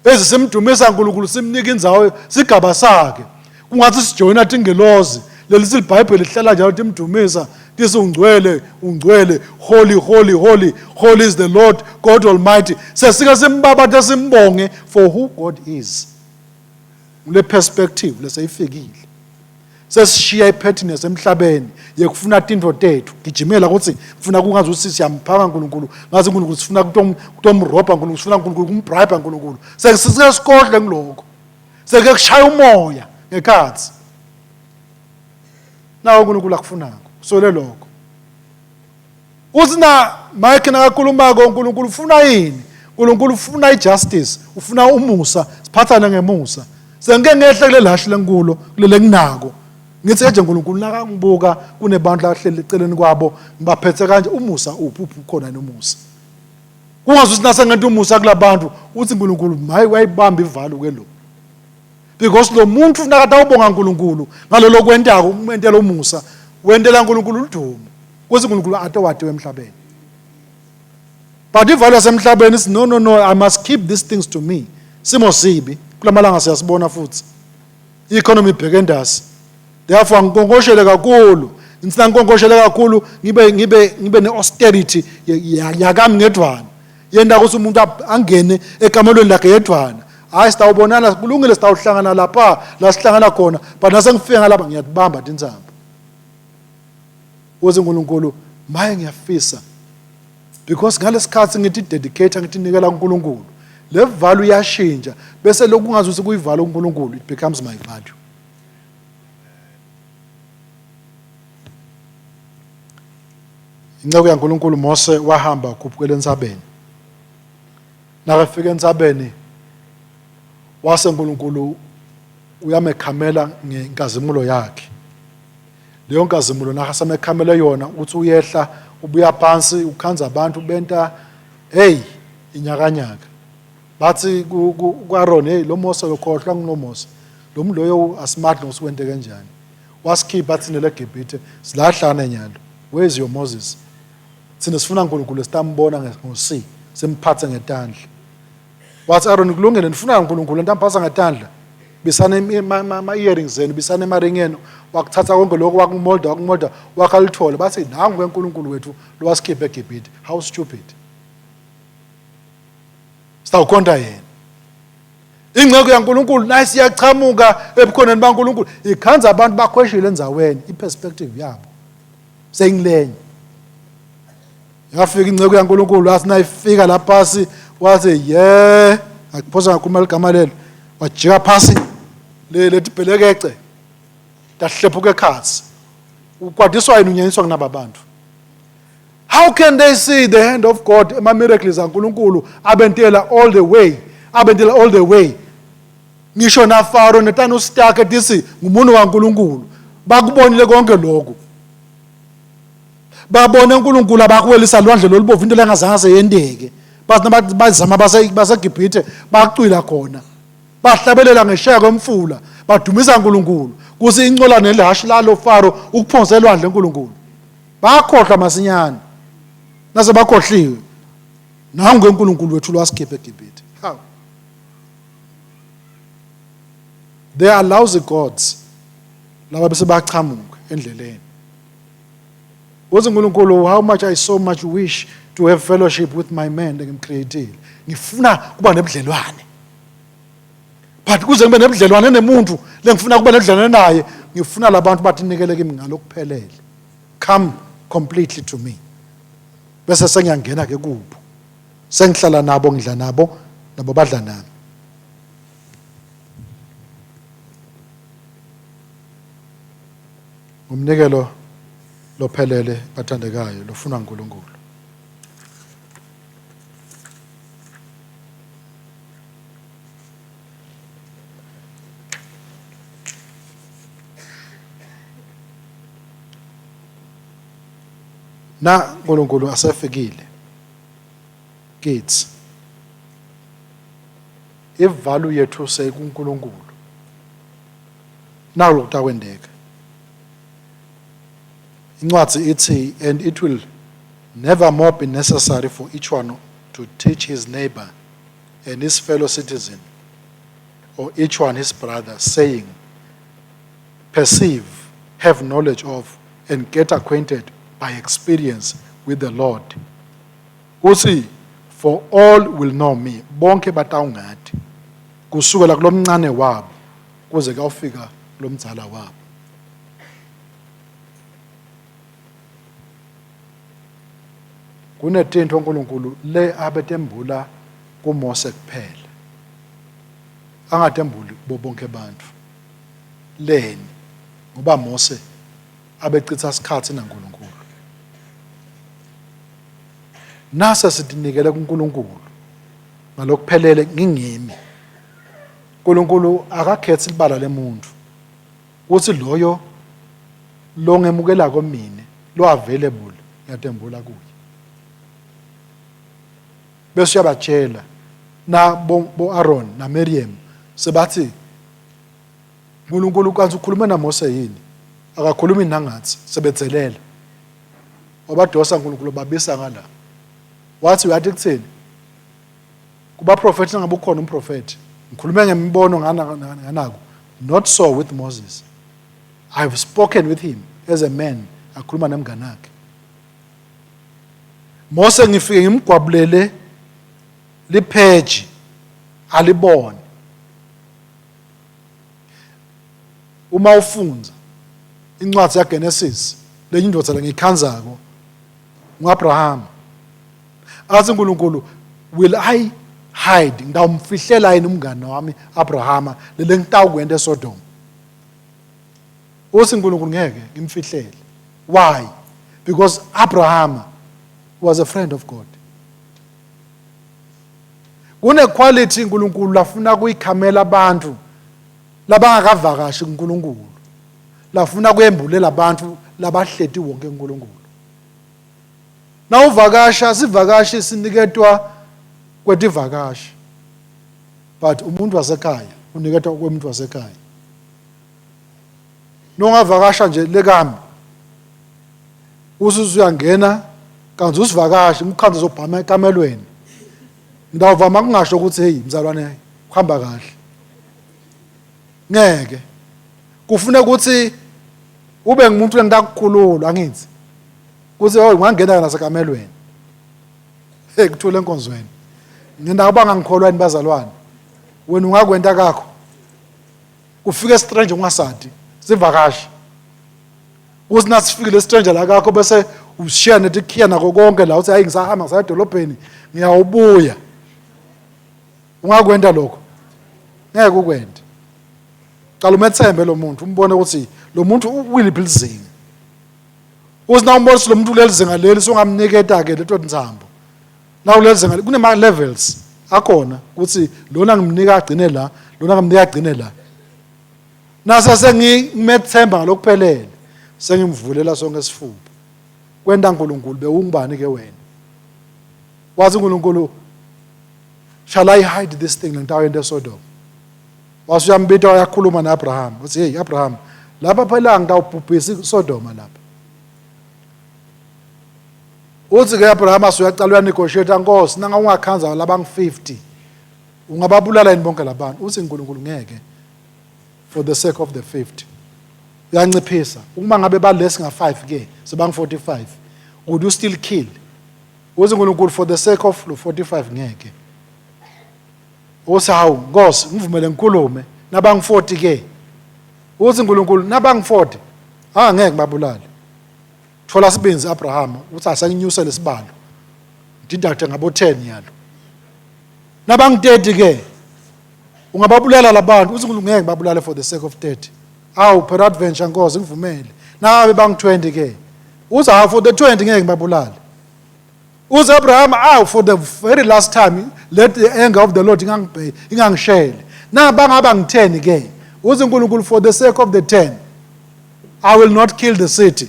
Ezi simdumisa uNkulunkulu, simnika indzawo, sigaba sakhe. Kungathi sijoyina tingelozi leli silibhayibheli lihlala njalo timdumisa tisi ungcwele, ungcwele, holy, holy, holy, holy is the Lord God Almighty. Sesike simbabathe, simbonge for who God is. Kule perspective leseyifikile, sesishiya i-pettiness emhlabeni yekufuna tintfo tethu, gijimela ukuthi kufuna kungazi ukuthi siyamphaka uNkulunkulu, ngazi uNkulunkulu sifuna kutomrobha uNkulunkulu, sifuna uNkulunkulu kumbribe uNkulunkulu. Sesike sikodle ngilokho, seke kushaya umoya ngekhathi nawo uNkulunkulu akufunako sole lokho. Uthi na Mike nakakhulumako, uNkulunkulu ufuna yini? uNkulunkulu ufuna i-justice, ufuna umusa, siphathane ngemusa. Sengike ngehle kule lashi lenkulo, kulele nginako, ngithi eje uNkulunkulu nakangibuka kunebantu lahleli eceleni kwabo ngibaphethe kanje, umusa uphi? Uphi ukhona yini umusa? Kungazi ukuthi nasengento umusa kulabantu, uthi uNkulunkulu mayi wayibamba ivalo ke lo, because lo muntu ufuna kade awubonga uNkulunkulu ngalolo kwentako, umentela umusa, wentela uNkulunkulu udumo kuthi uNkulunkulu atowatiwe emhlabeni. But i-value yasemhlabeni is no, no, no, I must keep these things to me. Simo sibi kulamalanga, siyasibona futhi, i-economy ibheke endasi, therefore angikonkoshele kakhulu, ngithi ngikonkoshele kakhulu, ngibe ne-austerity yakami ngedvwana, yenta ukuthi umuntu angene ekamelweni lakhe yedvwana. Hayi, sitawubonana, kulungile, sitawuhlangana lapha la sihlangana khona, but nasengifika ngalapha ngiyatibamba tintsambo. Uthi uNkulunkulu, maye ngiyafisa, because ngalesikhathi ngithi dedicate, ngithi nikela kuNkulunkulu, le value iyashintsha, bese lokhu kungazi ukuthi kuyi-value kuNkulunkulu, it becomes my value. Inceku yaNkulunkulu Mose wahamba ukhuphukela entsabeni. Nakafika entsabeni, wase uNkulunkulu uyamekhamela ngenkazimulo yakhe. Leyo nkazimulo nakasamekhamele yona, uthi uyehla ubuya phansi, ukhanza abantu benta hey inyakanyaka. Bathi ku-Aaron, hey, lo Mose lokhohlwa ngulo Mose, lo muntu loyo asimathi nokuthi kwente kanjani, wasikhipha thina leGibhithe, silahlane nyalo. Where is your Moses? Thina sifuna uNkulunkulu esitambona ngosi simphathe ngetandla. Wathi Aaron, kulungile, nifuna uNkulunkulu entamphatha ngetandla, bisana ama-earrings zenu, bisana emaringi enu. Wakuthatha konke lokho, wakumolda, wakumolda, wakalithola. Bathi, nangu ke wethu lowasikhipha eGibhithe. How stupid! Sitawukhonta yena. Ingceko yaNkulunkulu naye siyachamuka ebukhoneni baNkulunkulu, ikhanza abantu bakhweshile endzaweni, i-perspective yabo seyingilenye. Yafika ingceko yaNkulunkulu, athi nayifika lapha phasi, wathi ye akuphosa ngakhuluma ligama lelo, wajika phasi le lethi bhelekece, tahlephuka ekhatsi. Ukwadiswa yini, unyenyiswa kunaba bantu? How can they see the hand of God, ama miracles kaNkulunkulu abentela all the way, abentela all the way? Ngisho na Faro netanu stake tisi ngumuntu kaNkulunkulu. Bakubonile konke lokho. Babone uNkulunkulu abakuwelisa lwandle lolubovu, into lengazange seyendeke. Bathi bazama baseGibhithe bacwila khona. Bahlabelela ngesheya komfula, badumisa uNkulunkulu. Kusi incola nelihashi lalo Faro ukuphonsa elwandle uNkulunkulu. Bakhohlwa masinyane. Nase bakhohliwe. Nangu uNkulunkulu wethu lwasikhipha eGibhithe. How? They are lousy gods. Laba bese bachamuka endleleni. Uthi uNkulunkulu, how much I so much wish to have fellowship with my man engimcreatile. Ngifuna kuba nebudlelwane. But kuze ngibe nebudlelwane nemuntu lengifuna kuba nebudlelwane naye, ngifuna labantu batinikele kimi ngalokuphelele. Come completely to me. Bese sengiyangena ke kubo. Sengihlala nabo, ngidla nabo, nabo badla nami. Umnikelo lophelele, bathandekayo, lofuna uNkulunkulu. Na uNkulunkulu asefikile kithi. Ivalue yethu sekuNkulunkulu. Naku lokutakwendeka. Incwadi ithi and it will never more be necessary for each one to teach his neighbor and his fellow citizen or each one his brother saying perceive have knowledge of and get acquainted by experience with the Lord. Uthi for all will know me, bonke batawungati. Kusukela kulomncane wabo kuze kuyofika kulomdzala wabo. Kunetintfo uNkulunkulu le abetembula kuMose kuphela. Angatembuli kubo bonke bantfu. Leni? Ngoba Mose abecitsa sikhatsi naNkulunkulu. Nase sitinikele kuNkulunkulu ngalokuphelele ngingimi. uNkulunkulu akakhetsi libala lemuntu. Kutsi loyo longemukelako mine lo available ngiyatembula kuye. Bese uyabatshela na bo, bo Aaron na Miriam sebathi uNkulunkulu kanti ukhulume naMose yini? Akakhulumi nangathi sebedzelela. Wabadosa uNkulunkulu babisa ngala. Wathi uyathi kuthini? Kubaprofethi nangabe ukhona umprofethi. Ngikhulume ngemibono nganako. Not so with Moses. I have spoken with him as a man akhuluma nemngane wakhe. Mose ngifike ngimgwabulele lipheji alibone. Uma ufundza incwadzi yaGenesis lenye indvodza lengiyikhandzako nguAbraham. Athi uNkulunkulu will I hide ngitawumfihlela yini umngane wami Abrahama lele ngitawukwenta eSodom. Uthi uNkulunkulu ngeke ngimfihlele. Why? Because Abraham was a friend of God. Kunequality uNkulunkulu lafuna kuyikhamela abantu labangakavakashi kuNkulunkulu. Lafuna kuyembulela abantu labahleti wonke uNkulunkulu. Nawuvakasha sivakashi siniketwa kwetivakashi. But umuntu wasekhaya uniketwa kwemuntu wasekhaya. Nongavakasha nje lekami. Usuze uyangena kanti usivakashi umkhanzo zobhama ekamelweni. Ngidawuvama kungasho ukuthi hey mzalwane kuhamba kahle. Ngeke. Kufuna ukuthi ube ngumuntu engitakukhulula angithi. Kuthi oh ungangena nasekamelweni. Hey kuthule enkonzweni. Ngina uba ngangikholwa yini bazalwane. Wena ungakwenta kakho. Kufike stranger ungasadi sivakashi. Kuthi nasifikile stranger la kakho bese ushiya netikhiya nako konke la uthi hayi ngisahamba ngisaya edolobheni ngiyawubuya. Ungakwenta lokho? Ngeke ukwente. Cala umethembe lo muntu umbone ukuthi lo muntu ukwiliphi lizinga. Uthi na umbona ukuthi lo muntu kuleli zinga leli songamniketa-ke leto ntsambo. Na kuleli zinga kunema-levels akhona ukuthi lona ngimnika agcine la, lona ngimnika agcine la. Nase sengimethemba ngalokuphelele sengimvulela sonke isifuba. Kwenta uNkulunkulu bewungubani ke wena? Wathi uNkulunkulu shall I hide this thing lentawento eSodom? Wase uyambita uyakhuluma naAbraham. Uthi hey Abraham, lapha phela ngitawubhubhisa iSodoma lapha. Uthi ke Abraham asuyaqala uyanegotiate Nkosi nanga ungakhanza labangu 50 ungababulala yini bonke labantu? Uthi uNkulunkulu ngeke for the sake of the 50. Uyanciphisa. Uma ngabe ba less nga 5 ke sebangu 45 would you still kill? Uthi uNkulunkulu for the sake of lo 45 ngeke. Uthi hawu Nkosi ngivumele ngikhulume nabangu 40 ke. Uthi uNkulunkulu nabangu 40 ah ngeke ngibabulale. Thola sibinzi Abraham uthi asenginyuse lesibalo. Deduct ngabo 10 yalo. Nabangu 30 ke ungababulala labantu uthi uNkulunkulu ngeke ngibabulale for the sake of 30. Awu peradventure Nkosi ngivumele. Nabe bangu 20 ke. Uthi hawu for the 20 ngeke ngibabulale. Uze Abraham awu for the very last time let the anger of the Lord ingangibheki ingangishele. Naba ngaba ngi-10 ke. Uze uNkulunkulu for the sake of the 10 I will not kill the city.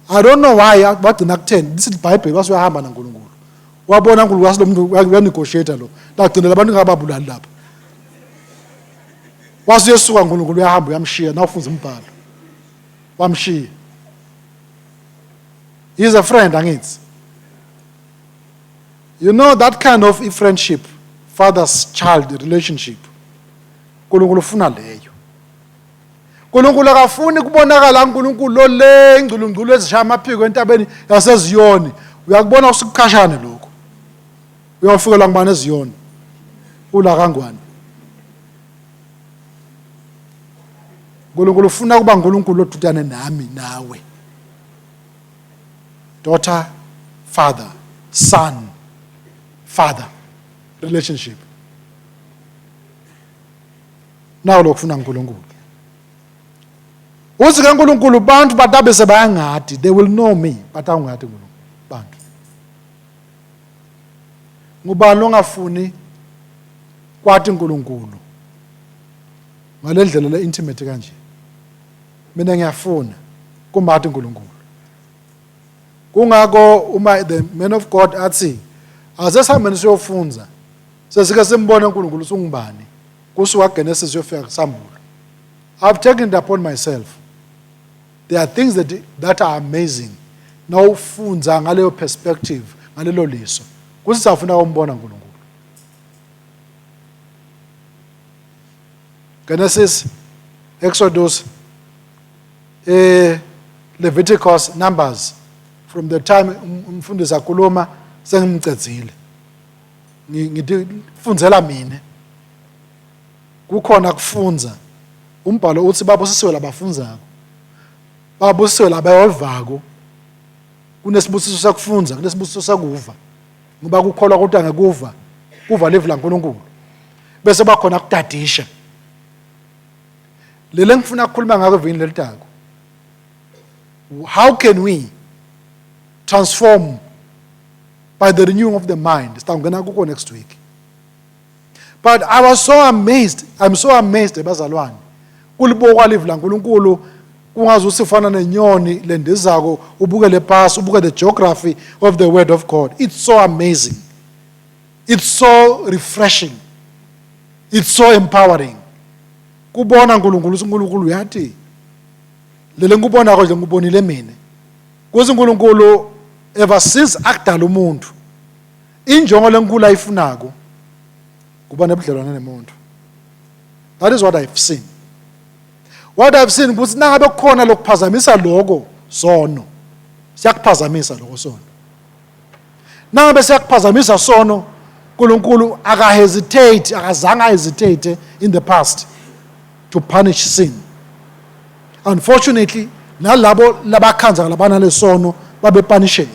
I don't know why wagcina kutheni. This is iBhayibheli, wase uyahamba naNkulunkulu. Wabona uNkulunkulu wase lo muntu uyanegotiate lo. Lagcina labantu ngababulali lapha. Wase uyesuka uNkulunkulu uyahamba uyamshiya nawufunza umbhalo. Wamshiya. He's a friend angithi. You know that kind of friendship, father's child relationship. uNkulunkulu ufuna leyo. uNkulunkulu akafuni kubonakala uNkulunkulu lo le ingculungculu ezishaya amaphiko entabeni yaseZiyoni. Uyakubona usukukhashane lokho. Uyofikela ngubani eZiyoni? Ula kangwane. uNkulunkulu ufuna kuba uNkulunkulu odudane nami nawe. Daughter, father, son, father relationship. Nawo lokufuna uNkulunkulu. Uthi ke uNkulunkulu bantu batabe sebayangadi, they will know me, batawungadi uNkulunkulu bantu. Ngubani ongafuni kwati uNkulunkulu ngalendlela le intimate kanje? Mina ngiyafuna kumati uNkulunkulu. Kungako uma the man of God athi ase sihambeni siyofunza sesike simbone uNkulunkulu usungubani kusuka Genesis uyofika kusambulo. I've taken it upon myself. There are things that are amazing. Nawufunza ngaleyo perspective, ngalelo liso. Kuthi safuna umbona uNkulunkulu. Genesis, Exodus, Leviticus, Numbers. From the time umfundisi akhuluma sengimcedzile. Ngithi fundzela mina. Kukhona kufunza. Umbhalo uthi babusisiwe labafundzako. Babusisiwe labayovako. Kunesibusiso sakufunza, kunesibusiso sakuva. Ngoba kukholwa kodwa ngekuva, kuva livi laNkulunkulu. Bese bakhona kudadisha. Lele ngifuna ukukhuluma ngako evini lelitako. How can we transform by the renewing of the mind? Sitawungena kuko next week. But I was so amazed. I'm so amazed ebazalwane. Kulibokwa livi laNkulunkulu kungaze usifana nenyoni lendizako ubukele phasi ubuke the geography of the word of God. It's so amazing. It's so refreshing. It's so empowering. Kubona uNkulunkulu uNkulunkulu uyathi lele ngikubonako nje ngikubonile mina. Kuthi uNkulunkulu ever since akudala umuntu injongo lenkulu ayifunako kuba nebudlelwane nemuntu. That is what I've seen. What I've seen ukuthi nangabe kukhona lokuphazamisa lokho sono. Siyakuphazamisa lokho sono. Nangabe siyakuphazamisa sono uNkulunkulu aka hesitate, akazange hesitate in the past to punish sin. Unfortunately nalabo labakhanza labana lesono babepanisheka.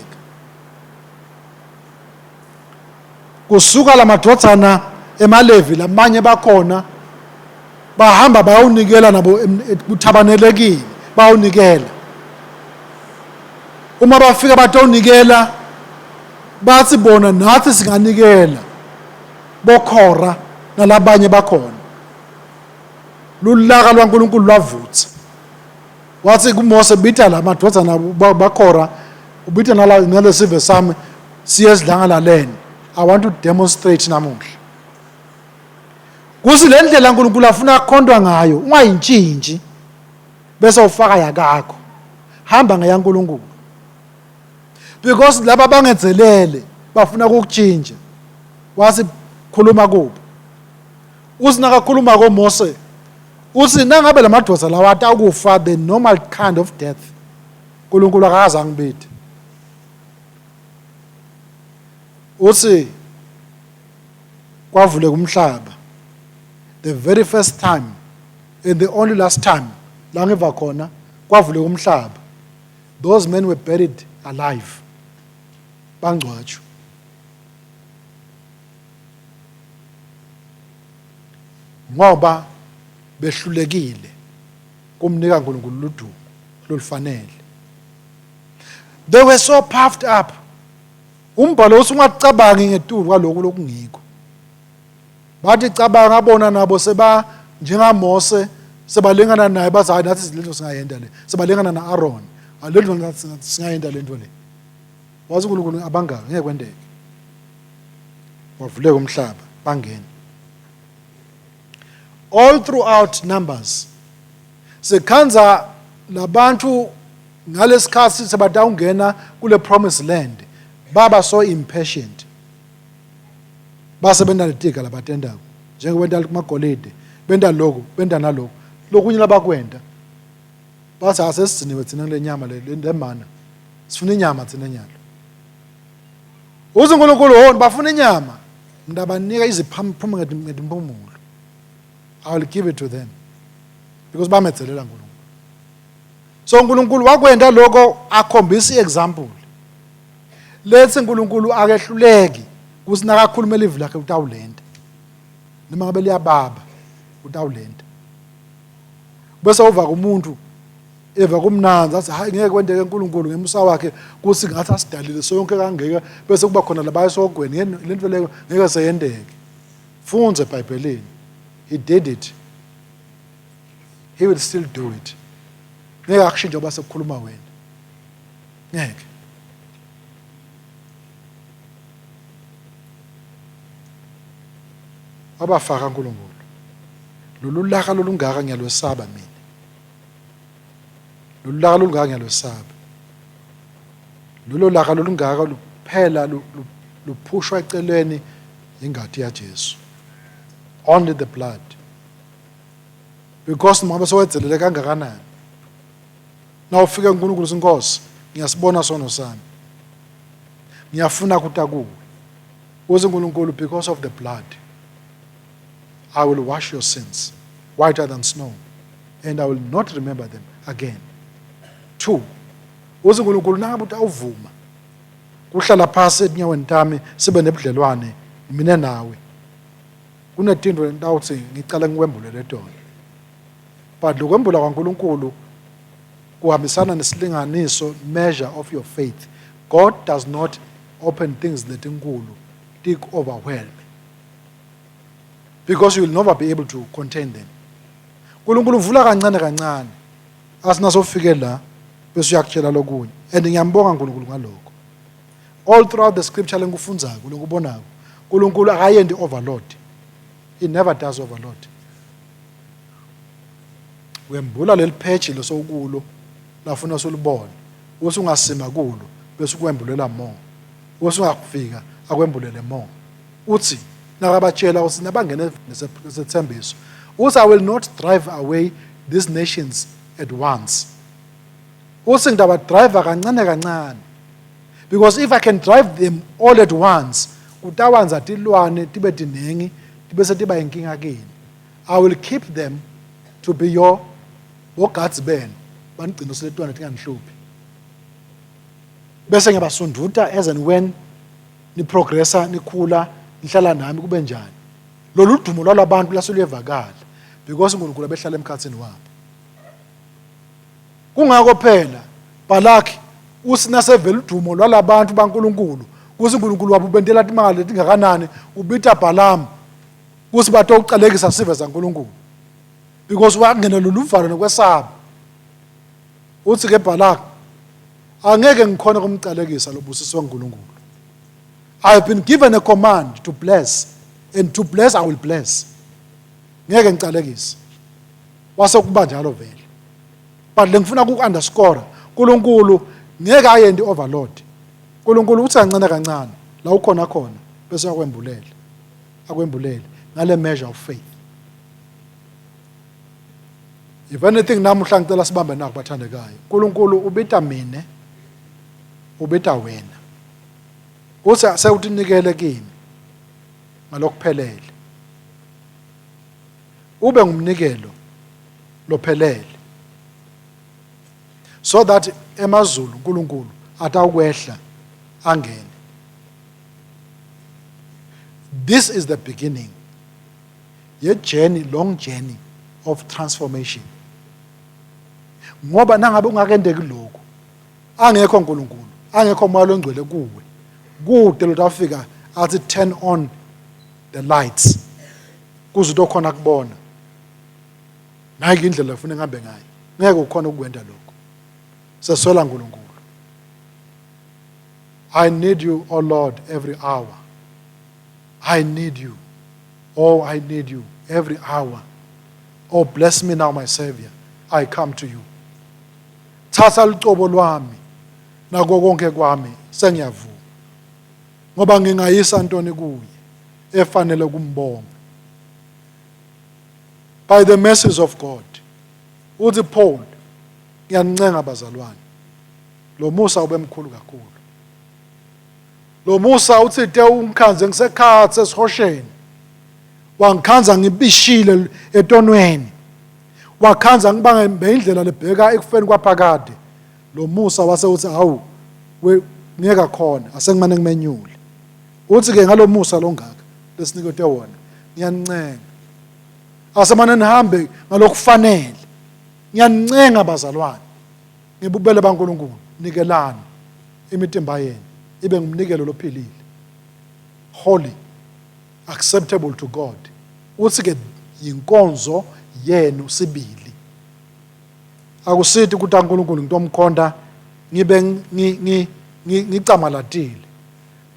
Kusuka lamadvodzana emaLevi lamanye bakhona bahamba bayawunikela nabo kuthabanelekile bayawunikela. Uma bafika batowunikela bathi bona nathi singanikela bokhora nalabanye bakhona. Lulaka lwaNkulunkulu lwavutha. Wathi kuMose bita la madvodzana bakhora ubita nalesive sami siye esidlangalaleni. I want to demonstrate namuhla. Kusi le ndlela uNkulunkulu afuna ukukhontwa ngayo ungayintshintshi bese ufaka yakakho. Hamba ngeyaNkulunkulu. Because laba bangezelele bafuna ukukutshintsha. Wathi khuluma kubo. Uthi nakakhuluma koMose uthi nangabe lamadoda lawa atakufa the normal kind of death uNkulunkulu akaze angibide. Uthi kwavuleka umhlaba the very first time and the only last time la ngiva khona kwavuleka umhlaba, those men were buried alive, bangcwatshwa. Ngoba behlulekile kumnika uNkulunkulu ludumo lolufanele. They were so puffed up. Umbhalo uthi ungacabangi ngetulu kwaloko lokungikho. Bathi cabanga bona nabo seba njengaMose sebalingana naye bathi hayi nathi lento singayenda le. Sebalingana naAron. Alento singayenta lento le. Wathi uNkulunkulu abangaka ngeke kwenteke. Wavuleka umhlaba bangena. All throughout Numbers sikhanza labantu ngalesikhathi sebatawungena kule promised land baba so impatient. Base benta letiga labatendako njengoba benta kumagolide benta lokhu benta nalokhu lokunye labakwenta bathi asesigciniwe thina kule nyama le le mana sifuna inyama thina nyalo uthi uNkulunkulu hona bafuna inyama ngidabanika iziphumo ngetimpumulo. I will give it to them because bamedzelela uNkulunkulu. So uNkulunkulu wakwenda lokho akhombisa iexample. Lethi uNkulunkulu akehluleki kuthi nakakhuluma elivi lakhe utawulenta. Noma ngabe liyababa utawulenta. Bese uva kumuntu eva kumnanzi athi hayi ngeke kwenteke uNkulunkulu ngemusa wakhe kuthi ngathi asidalile sonke kangeke bese kuba khona labayesogweni lento leyo ngeke seyendeke. Fundza eBhayibhelini. He did it. He will still do it. Ngeke akushintshe ngoba sekukhuluma wena. Ngeke. Wabafaka uNkulunkulu. Lolu laka lolungaka ngiyalwesaba mina. Lolu laka lolungaka ngiyalwesaba. Lolo laka lolungaka luphela luphushwa eceleni ingati yaJesu. Only the blood. Because noma sowedzelele kangakanani. Na ufika kuNkulunkulu sinkosi, ngiyasibona sono sami. Ngiyafuna kuta kuwe. Uthi uNkulunkulu because of the blood I will wash your sins whiter than snow and I will not remember them again. 2 Uthi uNkulunkulu nangabe utawuvuma kuhlala phasi etinyaweni tami sibe nebudlelwane mina nawe kunetinto lentawuthi ngicala ngikwembulele tona but lokwembula kwaNkulunkulu kuhambisana nesilinganiso measure of your faith. God does not open things letinkulu tik overwhelm because you will never be able to contain them. uNkulunkulu uvula kancane kancane asina sofike la bese uyakutshela lokunye and ngiyambonga uNkulunkulu ngalokho. All throughout the scripture lengikufundzako lokubonako uNkulunkulu akayendi overload. He never does overload. Wembula leli page lesowukulo lafuna solubone bese ungasima kulo bese ukwembulela more bese ungakufika akwembulele more. Uthi nakabatshela uthi nabangena nesethembiso uthi I will not drive away these nations at once. Uthi ngidaba drive kancane kancane because if I can drive them all at once kutawanza tilwane tibe tinengi tibe setiba inkinga kini. I will keep them to be your bogadzi benu banigcina siletwana tinganihluphi bese ngiyabasunduta as and when niprogressa nikhula nihlala nami kube njani lolu dumo lwalabantu laseluyevakala because uNkulunkulu abehlala emkhathini wabo. Kungako phela Balaki uthi nasevela udumo lwalabantu baNkulunkulu kuthi uNkulunkulu wabo ubentela timali letingakanani ubita Balamu kuthi batowucalekisa sive saNkulunkulu because wangena lolu valo nokwesaba. Uthi ke Balaki angeke ngikhona kumcalekisa lobusiswe uNkulunkulu. I have been given a command to bless and to bless I will bless. Ngeke ngicalekise. Wase kuba njalo vele. But lengifuna ku underscore uNkulunkulu ngeke ayendi overload. uNkulunkulu uthi kancane kancane la ukhona khona bese akwembulela. Akwembulele ngale measure of faith. If anything namuhla ngicela sibambe nakho bathandekayo. uNkulunkulu ubita mina ubita wena. Uthi sewutinikele kimi ngalokuphelele. Ube ngumnikelo lophelele. So that emazulu uNkulunkulu atawukwehla angene. This is the beginning. Ye journey, long journey of transformation. Ngoba nangabe ungakendeki lokho angekho uNkulunkulu, angekho umoya longcwele kuwe. Kude lotafika athi turn on the lights. Kuze utokhona kubona. Nayi indlela ufuna ngihambe ngayo. Ngeke ukhona ukukwenda lokho. Seswela uNkulunkulu. I need you, O Lord, every hour. I need you. Oh, I need you every hour. Oh, bless me now, my Savior. I come to you. Thatha lucobo lwami nako konke kwami sengiyavuma. Ngoba ngingayisa ntoni kuye efanele kumbonga. By the mercies of God. Uthi Paul, ngiyanincenga bazalwane. Lo musa ube mkhulu kakhulu. Lo musa uthi te ungikhanze ngisekhatsi esihosheni. Wangikhanza ngibishile etonweni. Wakhanza ngibanga indlela lebheka ekufeni kwaphakade. Lo musa wase uthi hawu we ngeke khona asengimane ngimenyule. Uthi ke ngalomusa longaka lesiniketwe wona ngiyanincenga. Asemane nihambe ngalokufanele. Ngiyanincenga bazalwane. Ngibubele baNkulunkulu nikelani imitimba yenu ibe ngumnikelo lophilile. Holy, acceptable to God. Uthi ke yinkonzo yenu sibili. Akusithi ukuthi uNkulunkulu ngitomkhonda ngibe ngicamalatile.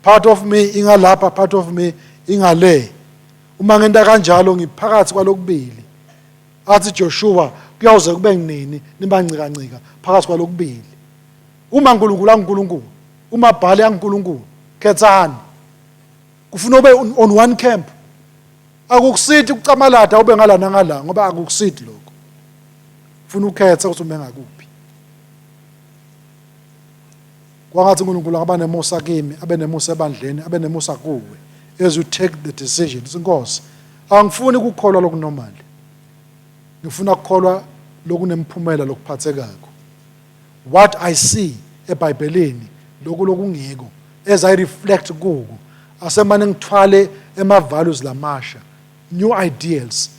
Part of me ingalapha, part of me ingale. Uma ngenta kanjalo ngiphakathi kwalokubili. Athi Joshua kuyawuze kube nginini nibancikancika phakathi kwalokubili. Uma uNkulunkulu anguNkulunkulu, uma Bhali anguNkulunkulu, khethani. Kufuna ube on one camp. Akukusithi ukucamalada ube ngala nangala ngoba akukusithi lokho. Ufuna ukhethe ukuthi ume ngakuphi. Kwangathi uNkulunkulu angaba nemusa kimi, abe nemusa ebandleni, abe nemusa kuwe as you take the decision. Inkosi, angifuni ukukholwa lokunormal. Ngifuna ukukholwa lokunemphumela lokuphathekako. What I see eBhayibhelini lokhu lokungiko as I reflect kuko asemane ngithwale ema values lamasha, new ideals,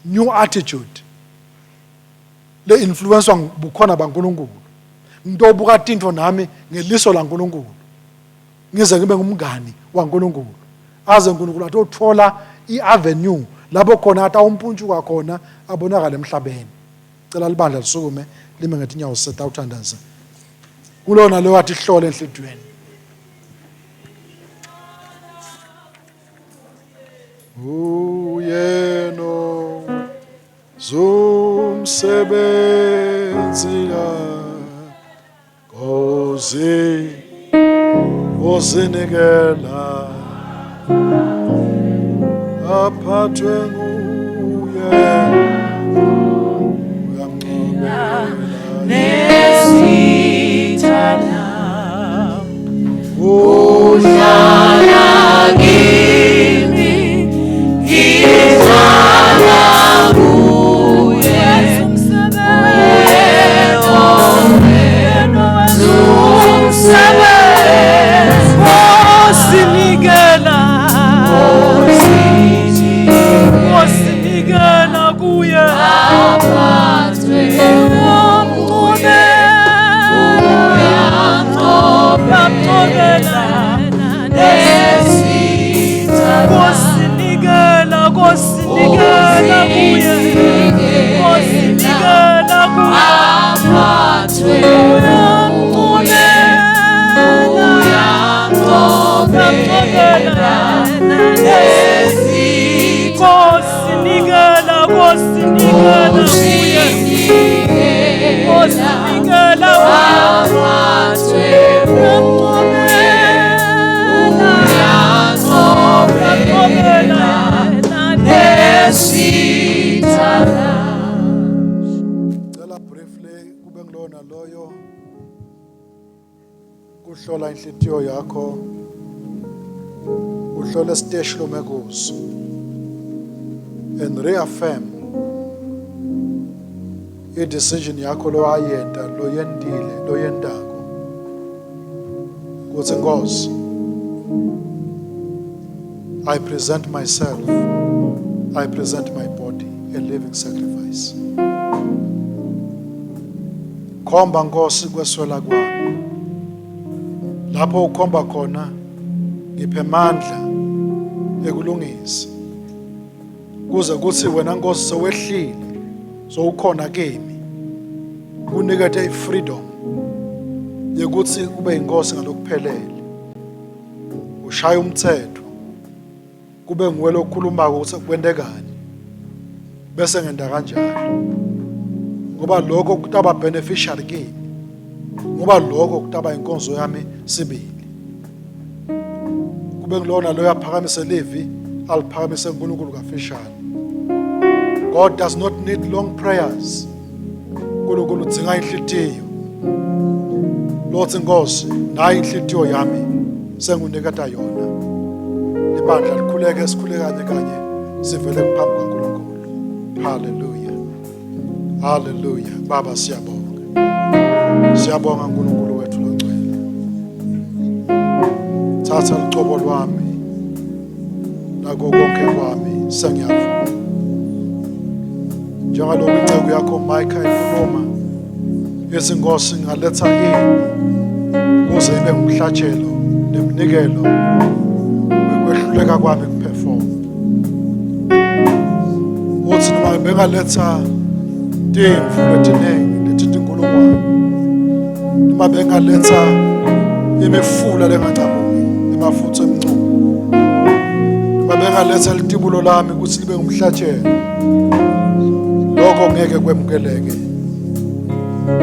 new attitude. Le influencewa bukhona baNkulunkulu. Ngitobuka tintfo nami ngeliso laNkulunkulu. Ngize ngibe ngumngani waNkulunkulu. Aze uNkulunkulu atothola i-avenue lapho khona atawumpuntshuka khona abonakale emhlabeni. Cela libandla lisukume lime ngetinyawo setawuthandaza. Kulona leyo athi hlole enhlitiyweni. Uyeno zumsebenzi kaKosi ozinikela aphathwe nguye uyamncomela nesithana uhlala kimi ngihlala kuye Osinikela Osinikela kuye Kosinikela kosinikela kuye kosinikela kuye Kosinikela kosinikela kuye kosinikela Cela briefly kube ngilona loyo kuhlola inhlitiyo yakho uhlole siteshi lome kuso and reaffirm i-decision yakho loyayenta loyentile loyentako kuthi Nkosi I present myself I present my body a living sacrifice. Khomba Nkosi kweswela kwami. Lapho ukhomba khona ngiphe amandla ekulungisa. Kuze kuthi wena Nkosi sewehlile sowukhona kimi. Kunikete ifreedom. yekuthi ube inkosi ngalokuphelele. Ushaya umthetho kube nguwe lokhulumako ukuthi kwentekani bese ngenda kanjalo ngoba lokho kutaba beneficial kimi ngoba lokho kutaba inkonzo yami sibili kube ngilona loyo aphakamise livi aliphakamise uNkulunkulu kafishane. God does not need long prayers. uNkulunkulu udzinga inhlitiyo. Lothi Nkosi, nayi inhlitiyo yami senguniketa yona. Ibandla likhuleke sikhule kanye kanye sivele phambi kaNkulunkulu. Hallelujah. Hallelujah. Baba siyabonga. Siyabonga uNkulunkulu wethu longcwele. Thatha lucobo lwami nako konke kwami sengiyavuma. Njengalokhu inceku yakho Micah ikhuluma ithi Nkosi ngaletha ini kuze ibe ngumhlatshelo neminikelo wekwehluleka kwami kuperform. Uthi noma bengaletha timvu letiningi letitinkulungwane noma bengaletha imifula lengancamuki emafutha emncumo noma bengaletha litibulo lami ukuthi libe ngumhlatshelo lokho ngeke kwemukeleke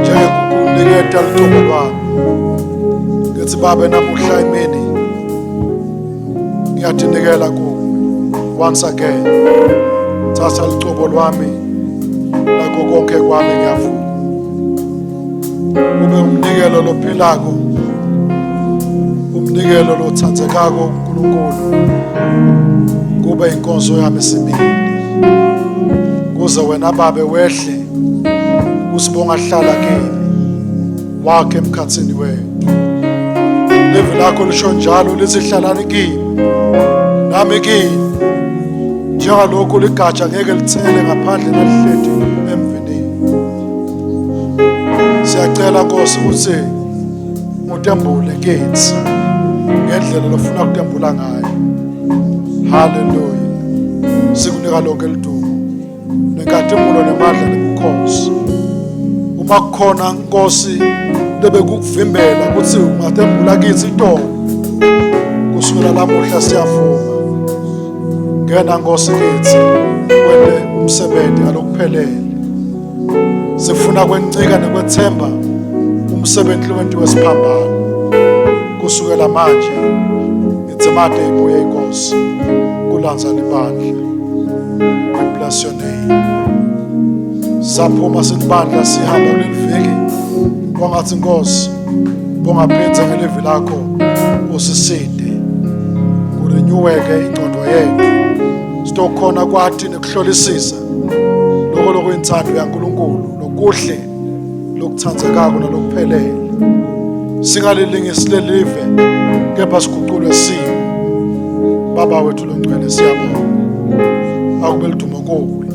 njengekukuniketa lucobo lwami ngithi babe namuhla emini ngiyadinikela kuwe once again thatha lucobo lwami nakho konke kwami ngiyavuma ube umnikelo lophilako umnikelo lothandekako uNkulunkulu kube inkonzo yami sibili kuze wena babe wehle kusibonga hlala kimi wakhe emkhathini wethu livi lakho lisho njalo lithi hlalani kimi nami kini njengalokhu ligatsha ngeke lithele ngaphandle nalihleti emvinini siyacela nkosi ukuthi utembule kithi ngendlela lofuna kutembula ngayo haleluya sikunika lonke lidumo nenkatimbulo nemandla nebukhosi uma kukhona nkosi lebekukuvimbela ukuthi ungatembula kithi itolo kusukela lamuhla siyavuma ngena nkosi kithi wente umsebenzi ngalokuphelele sifuna kwencika nekwethemba umsebenzi lowentiwe siphambano kusukela manje Idzimate ibuye inkosi kulanza libandla. We bless your name. Saphuma silibandla sihamba kuleli viki kwangathi inkosi bongaphindze ngelivi lakho usiside kurenyuweke ingqondo yethu sitokhona kwati nekuhlolisisa lokho lokuyinthando yaNkulunkulu lokuhle lokuthandzekako nalokuphelele singalilingisi lelive kepha siguqulwe simo baba wethu longcwele siyabonga akube ludumo kuwe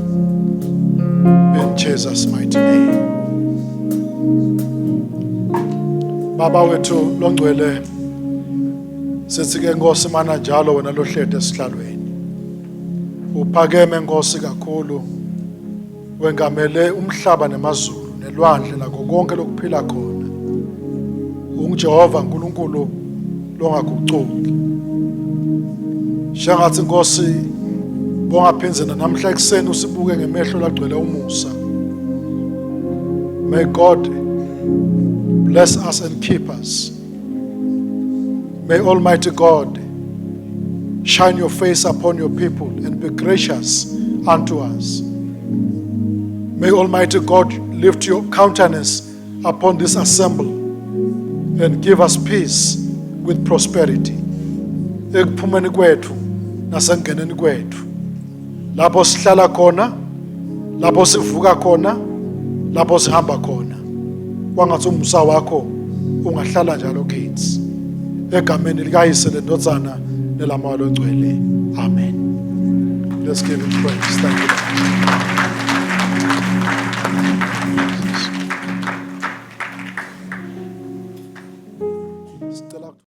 in Jesus mighty name baba wethu longcwele sithi ke Nkosi mana njalo wena lohlede esihlalweni uphakeme Nkosi kakhulu wengamele umhlaba nemazulu nelwandle nako konke lokuphila khona unguJehova uNkulunkulu longagucuki shengathi inkosi bongaphindze namhla ekuseni usibuke ngemehlo lagcwele umusa may God bless us and keep us may almighty God Shine your face upon your people and be gracious unto us. May Almighty God lift your countenance upon this assembly and give us peace with prosperity. Ekuphumeni kwethu nasengeneni kwethu. Lapho sihlala khona, lapho sivuka khona, lapho sihamba khona. Kwangathi umusa wakho ungahlala njalo kithi. Egameni likaYise leNdvodzana nelaMoya loNgcwele. Amen. Let's give him praise. Thank you. Lord.